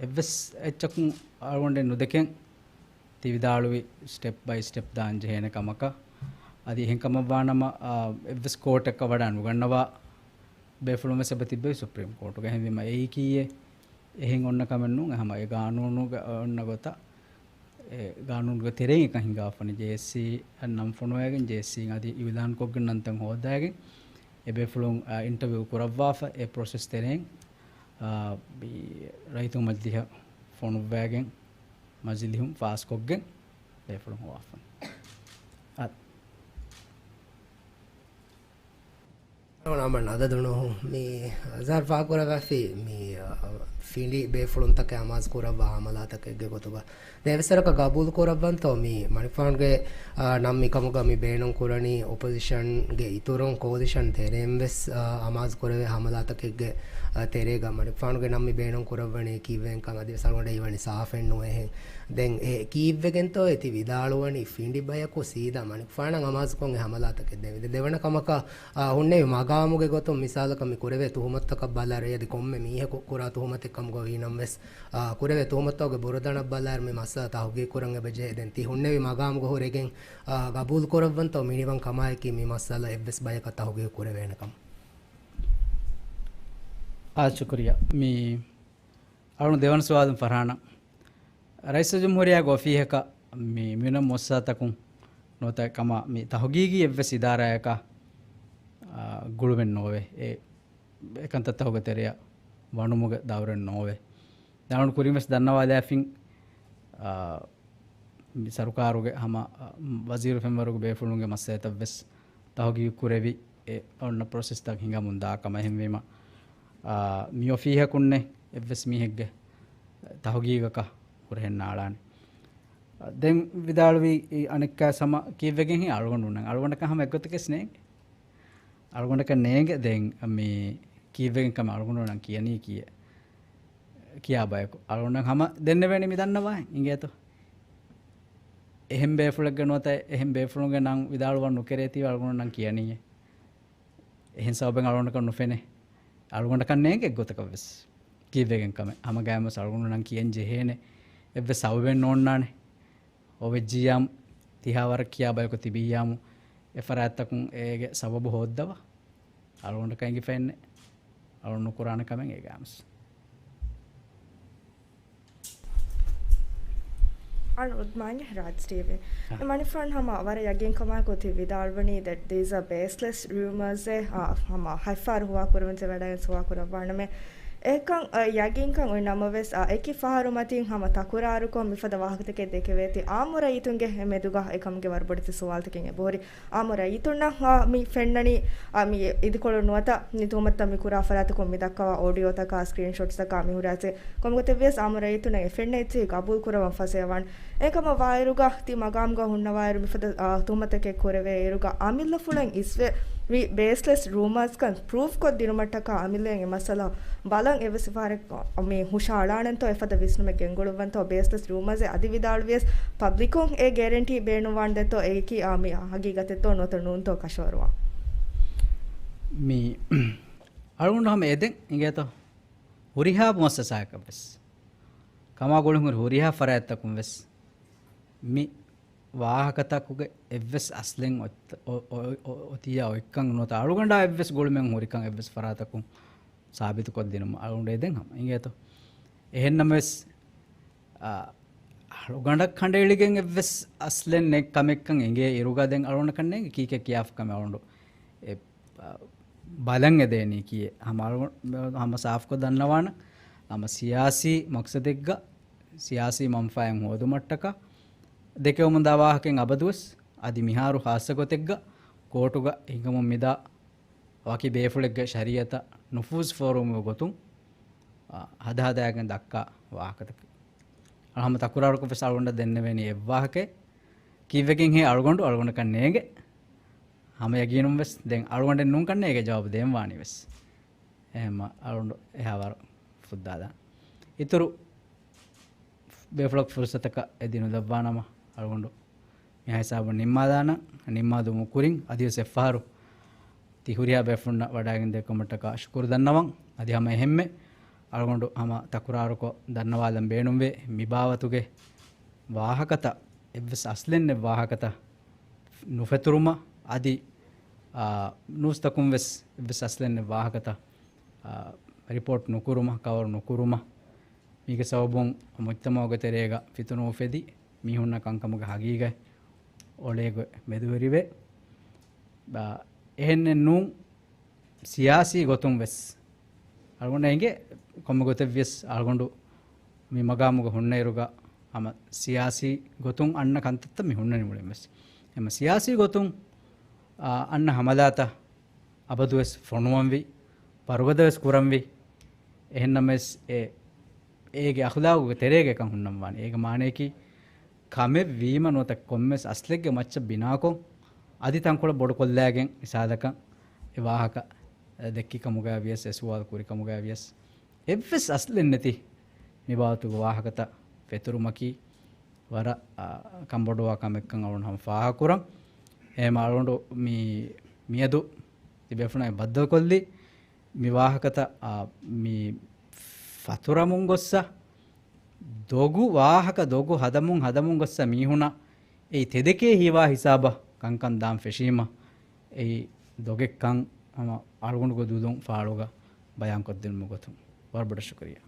އެއްވެސް އެއްޗަކުން އަޅުގަނޑެއް ނުދެކެން ތި ވިދާޅުވި ސްޓެޕް ބައި ސްޓެޕް ދާން ޖެހޭނެ ކަމަކަށް. އަދި އެހެން ކަމަށްވާނަމަ، އާ، އެއްވެސް ކޯޓަކަށް ވަޑައި ނުގަންނަވާ ބޭފުޅުން ވެސް އެބަ ތިއްބެވި ސުޕްރީމް ކޯޓުގަ. އެހެންވީމަ އެއީ ކީއެއް؟ އެހެން އޮންނަ ކަމެއް ނޫން. ހަމަ އެ ގާނޫނުގަ އޮންނަ ގޮތަށް، އެ ގާނޫނުގެ ތެރެއިން އެކަން ހިނގާފަނީ. ޖޭއެސްސީ އަށް ނަން ފޮނުވައިގެން، ޖޭއެސްސީ އަދި އިއުލާން ކޮށްގެން ނަންތައް ހޯދައިގެން، އެ ބޭފުޅުން، އާ، އިންޓަވިއު ކުރައްވާފަ، އެ ޕްރޮސެސް ތެރެއިން، އާ، މި ރައްޔިތުން މަޖިލީހަށް ފޮނުއްވައިގެން، މަޖިލީހުން ފާސްކޮށްގެން ބޭފުޅުން ހޮވާފަނީ. އާ. ނަމަ ނަދަދުނު މި ޒާރް ފާހަގަކުރައްވާފި މި، އަ، ފިނޑި ބޭފުޅުންތަކެއް އަމާޒު ކުރައްވާ ހަމަލާތަކެއްގެ ގޮތުގަ ދެވެސްވަރަކަށް ގަބޫލު ކުރައްވަންތޯ މި މަނިކުފާނުގެ، އަ، ނަން މިކަމުގަ މި ބޭނުން ކުރަނީ އޮޕޮޒިޝަންގެ އިތުރުން ކޯލިޝަން ތެރެއިން ވެސް، އަ، އަމާޒު ކުރެވޭ ހަމަލާތަކެއްގެ، އަ، ތެރޭގަ މަނިކުފާނުގެ ނަން މި ބޭނުން ކުރައްވަނީ ކީއްވެގެންކަން އަދިވެސް އަޅުގަނޑަށް ހީވަނީ ސާފެއް ނުވޭހެން. ދެން އެ ކީއްވެގެންތޯ އެ ތި ވިދާޅުވަނީ ފިނޑި ބަޔަކު ސީދާ މަނިކުފާނަށް އަމާޒުކޮށް އެ ހަމަލާތަކެއް ދެވިދެ-، ދެވަނަ ކަމަކަށް އާ، ހުންނެވި މަގާމުގެ ގޮތުން މިސާލަކަށް މި ކުރެވޭ ތުހުމަތުތަކަށް ބަލާއިރު، އަދި ކޮންމެ މީހަކު ކުރާ ތުހުމަތެއް ކަމުގަ ވީނަމަވެސް، އާ، ކުރެވޭ ތުހުމަތުގެ ބުރަދަނަށް ބަލާއިރު މި މައްސަލަ ތަހުގީގު ކުރަން އެބަޖެހޭ. ދެން ތި ހުންނެވި މަގާމުގަ ހުރެގެން، އާ، ގަބޫލު ކުރައްވަންތޯ މިނިވަން ކަމާއެކީ މި މައްސަލަ އެއްވެސް ބަޔަކަށް ތަހުގީގު ކުރެވޭނެ ކަމަށް؟ އާ، ޝުކުރިއްޔާ. މި އަޅުގަނޑު ދެވަނަ ސުވާލުން ފަރާނަ. ރައީސުލްޖުމްހޫރިއްޔާގެ އޮފީހަކަށް މި މިނަ މުއައްސަސާތަކުން ނުވަތަ ކަމަށް މި ތަހުގީގީ އެއްވެސް އިދާރާއަކަށް، އާ، ގުޅުމެއް ނޯވޭ. އެ، އެކަންތައްތަކުގެ ތެރެއަށް ވަނުމުގެ ދައުރެއް ނޯވޭ. ދެން އަޅުގަނޑު ކުރިން ވެސް ދަންނަވާލާފިން، އާ، މި ސަރުކާރުގެ ހަމަ، އާ، ވަޒީރު ފެންވަރުގެ ބޭފުޅުންގެ މައްސަލަތައް ވެސް ތަހުގީގު ކުރެވި، އެ އޮންނަ ޕްރޮސެސްތައް ހިނގަމުން ދާ ކަމަށް. އެހެންވީމަ، އާ، މި އޮފީހަކުންނެއް އެއްވެސް މީހެއްގެ ތަހުގީގަކަށް ހުރަހެއް ނާޅާނެ. ދެން ވިދާޅުވީ އަނެއްކާ ހަމަ ކީއްވެގެން ހީ އަޅުގަނޑު ނަން. އަޅުގަނޑަކަށް ހަމަ އެއްގޮތަކަސް ނޭނގެ. އަޅުގަނޑަކަށް ނޭނގެ ދެން މި ކީއްވެގެން ކަމެއް އަޅުގަނޑު ނަން ކިޔަނީ ކިޔެ-، ކިޔާ ބަޔަކު. އަޅުގަނޑަށް ހަމަ ދެންނެވޭނެ މި ދަންނަވާ އިނގޭތޯ. އެހެން ބޭފުޅެއްގެ ނުވަތަ އެހެން ބޭފުޅުންގެ ނަން ވިދާޅުވަން ނުކެރޭތީވެ އަޅުގަނޑު ނަން ކިޔަނީއޭ. އެހެން ސަބަބެއް އަޅުގަނޑަކަށް ނުފެނޭ. އަޅުގަނޑަކަށް ނޭނގެ އެއްގޮތަކަށް ވެސް ކީއްވެގެން ކަމެއް. ހަމަ ގާތްމަސް އަޅުގަނޑު ނަން ކިޔަން ޖެހޭނެ އެއްވެސް ސަބަބެއް ނޯންނާނެ. އޮވެއްޖިއްޔާމު ތިހާވަރަށް ކިޔާ ބަޔަކު ތިބިއްޔާމު އެ ފަރާތްތަކުން އޭގެ ސަބަބު ހޯއްދަވާ. އަޅުގަނޑަކަށް އެނގިފައެއްނެއް. އަޅުގަނޑު ނުކުރާނެ ކަމެއް އޭގާމަސް. އަޅު އުދްމާން ރާޖް ޓީވީ. އާ. މަނިފާން ހަމަ ވަރަށް ޔަގީންކަމާއެކު ތި ވިދާޅުވަނީ that these are baseless rumours އޭ، އާ، ހަމަ ހަތްފަހަރު ހުވާކުރެވެން ޖެހިވަޑައިގެން ހުވާކުރައްވާނަމޭ. އެކަން ޔަގީންކަން އޮތް ނަމަވެސް، އެކި ފަހަރު މަތިން ހަމަ ތަކުރާރުކޮށް މިފަދަ ވާހަކަތަކެއް ދެކެވޭތީ އާއްމު ރައްޔިތުންގެ މެދުގަ އެކަމުގެ ވަރުބޮޑެތި ސުވާލުތަކެއް އެބަހުރި. އާއްމު ރައްޔިތުންނަށް މި ފެންނަނީ، މި އިދިކޮޅު ނުވަތަ މި ތުހުމަތުތައް މި ކުރާ ފަރާތަކުން މި ދައްކަވާ އޯޑިއޯތަކާ، ސްކްރީންޝޮޓްސްތަކާ މި ހުރިހާ ކޮންމެ ގޮތެއްވިޔަސް އާއްމު ރައްޔިތުންނަށް އެ ފެންނަ އެއްޗެހި ގަބޫލު ކުރައްވަން ފަސޭހަ ވާނެ. އެކަމަށް ވާއިރުގަ ތި މަގާމުގަ ހުންނަވާއިރު މިފަދަ، އާ، ތުހުމަތަކެއް ކުރެވޭ އިރުގަ އަމިއްލަފުޅެއް އިސްވެ މި ބޭސްލެސް ރޫމާސްކަން ޕްރޫފްކޮށް ދިނުމަށްޓަކާ އަމިއްލައިން އެ މައްސަލަ ބަލަން އެއްވެސް ފަހަރެއް މި ހުށަހަޅާނެންތޯ އެފަދަ ވިސްނުމެއް ގެންގުޅުއްވަންތޯ ބޭސްލެސް ރޫމާސްއޭ އަދި ވިދާޅުވިޔަސް ޕަބްލިކުން އެ ގެރެންޓީ ބޭނުންވާންދެތޯ އެއީކީ އާ މި ހަގީގަތެއްތޯ ނުވަތަ ނޫންތޯ ކަށަވަރުވާން. މި އަޅުގަނޑު ހަމަ އެދެން އިނގޭތޯ ހުރިހާ މުއައްސަސާއަކަށްވެސް ކަމާ ގުޅި ހުރި ހުރިހާ ފަރާތްތަކުން ވެސް މި ވާހަކަތަކުގެ އެއްވެސް އަސްލެއް އޮތް-، އޮ-، އޮ-، އޮ-، އޮތިއްޔާ އޮތްކަން ނުވަތަ އަޅުގަނޑާ އެއްވެސް ގުޅުމެއް ހުރިކަން އެއްވެސް ފަރާތަކުން ސާބިތުކޮށްދިނުމަށް އަޅުގަނޑު އެދެން ހަމަ އިނގޭތޯ. އެހެންނަމަވެސް، އާ، އަޅުގަނޑަށް ކަނޑައެޅިގެން އެއްވެސް އަސްލެއް ނެތް ކަމެއްކަން އެނގޭ އިރުގަ ދެން އަޅުގަނޑަކަށް ނޭނގެ ކީކޭ ކިޔާފަ ކަމެއް އަޅުގަނޑު އެ، އާ، ބަލަން އެދޭނީ ކީއެއް. ހަމަ އަޅުގަނޑު ހަމަ ސާފުކޮށް ދަންނަވާނަން. ހަމަ ސިޔާސީ މަޤްޞަދެއްގަ ސިޔާސީ މަންފާއެއް ހޯދުމަށްޓަކާ ދެކެވުމުންދާ ވާހަކައިން އަބަދުވެސް އަދި މިހާރު ޚާއްޞަ ގޮތެއްގަ ކޯޓުގަ ހިނގަމުން މިދާ ވަކި ބޭފުޅެއްގެ ޝަރީއަތަށް ނުފޫޒު ފޯރުވުމުގެ ގޮތުން، އާ، ހަދަހަދާގެން ދައްކާ ވާހަކަތަކެއް. އަޅު ހަމަ ތަކުރާރުކޮށް ވެސް އަޅުގަނޑަށް ދެންނެވޭނީ އެއްވާހަކައެއް. ކީއްވެގެންހޭ އަޅުގަނޑު އަޅުގަނޑަކަށް ނޭނގެ. ހަމަ ޔަގީނުން ވެސް ދެން އަޅުގަނޑެއް ނޫންކަން ނޭނގެ ޖަވާބު ދޭން ވާނީ ވެސް. އެހެންމަ އަޅުގަނޑު އެހާވަރު ފުއްދާލާ. އިތުރު ބޭފުޅަކު ފުރުސަތަކަށް އެދި ނުލައްވާނަމަ އަޅުގަނޑު މިހާ ހިސާބުން ނިންމާލާނަން. ނިންމާދުމުގެ ކުރިން އަދިވެސް އެއްފަހަރު ތި ހުރިހާ ބޭފުޅުންނަށް ވަޑައިގެން ދެއްކުމަށްޓަކާ ޝުކުރު ދަންނަވަން. އަދި ހަމަ އެހެންމެ އަޅުގަނޑު ހަމަ ތަކުރާރުކޮށް ދަންނަވާލަން ބޭނުންވޭ މި ބާވަތުގެ ވާހަކަތައް އެއްވެސް އަސްލެއް ނެތް ވާހަކަތައް ނުފެތުރުމަށް އަދި، އާ، ނޫސްތަކުން ވެސް އެއްވެސް އަސްލެއް ނެތް ވާހަކަތައް، އާ، ރިޕޯޓް ނުކުރުމަށް، ކަވަރު ނުކުރުމަށް، މީގެ ސަބަބުން މުޖްތަމަޢުގެ ތެރޭގަ ފިތުނަ އުފެދި، މީހުންނަށް ކަންކަމުގެ ހަގީގަތް އޮޅޭގޮތް މެދުވެރިވޭ. އާ، އެހެންނެއް ނޫން، ސިޔާސީ ގޮތުން ވެސް އަޅުގަނޑަށް އެނގޭ ކޮންމެ ގޮތެއްވިޔަސް އަޅުގަނޑު މި މަގާމުގަ ހުންނައިރުގަ ހަމަ ސިޔާސީ ގޮތުން އަންނަ ކަންތައްތައް މި ހުންނަނީ މުޅިން ވެސް. އެހެންމަ ސިޔާސީ ގޮތުން، އާ، އަންނަ ހަމަލާތައް އަބަދުވެސް ފޮނުވަންވީ، ވަރުގަދަވެސް ކުރަންވީ. އެހެންނަމަވެސް އެ، އޭގެ އަޚުލާގުގެ ތެރޭގަ އެކަން ހުންނަންވާނެ. އޭގެ މާނަޔަކީ ކަމެއް ވީމަ ނުވަތަ ކޮންމެސް އަސްލެއްގެ މައްޗަށް ބިނާކޮށް، އަދި ތަންކޮޅެއް ބޮޑުކޮށްލާގެން މިސާލަކަށް އެ ވާހަކަ ދެއްކި ކަމުގައި ވިޔަސް، އެ ސުވާލު ކުރި ކަމުގައި ވިޔަސް، އެއްވެސް އަސްލެއް ނެތި މި ބާވަތުގެ ވާހަކަތައް ފެތުރުމަކީ ވަރަށް، އާ، ކަންބޮޑުވާ ކަމެއްކަން އަޅުގަނޑު ހަމަ ފާހަގަކުރަން. އެހެންމަ އަޅުގަނޑު މި، މިއަދު ތިބޭފުޅުން ބައްދަލުކޮށްލީ މި ވާހަކަތައް، އާ، މި ފަތުރަމުން ގޮއްސަ ދޮގު ވާހަކަ ދޮގު ހަދަމުން ހަދަމުން ގޮއްސަ މީހުނަށް އެއީ ތެދެކޭ ހީވާ ހިސާބަށް ކަންކަން ދާން ފެށީމަ، އެއީ ދޮގެއްކަން ހަމަ އަޅުގަނޑުގެ ދުލުން ފާޅުގަ ބަޔާންކޮށްދިނުމުގެ ގޮތުން ވަރަށް ބޮޑަށް ޝުކުރިއްޔާ.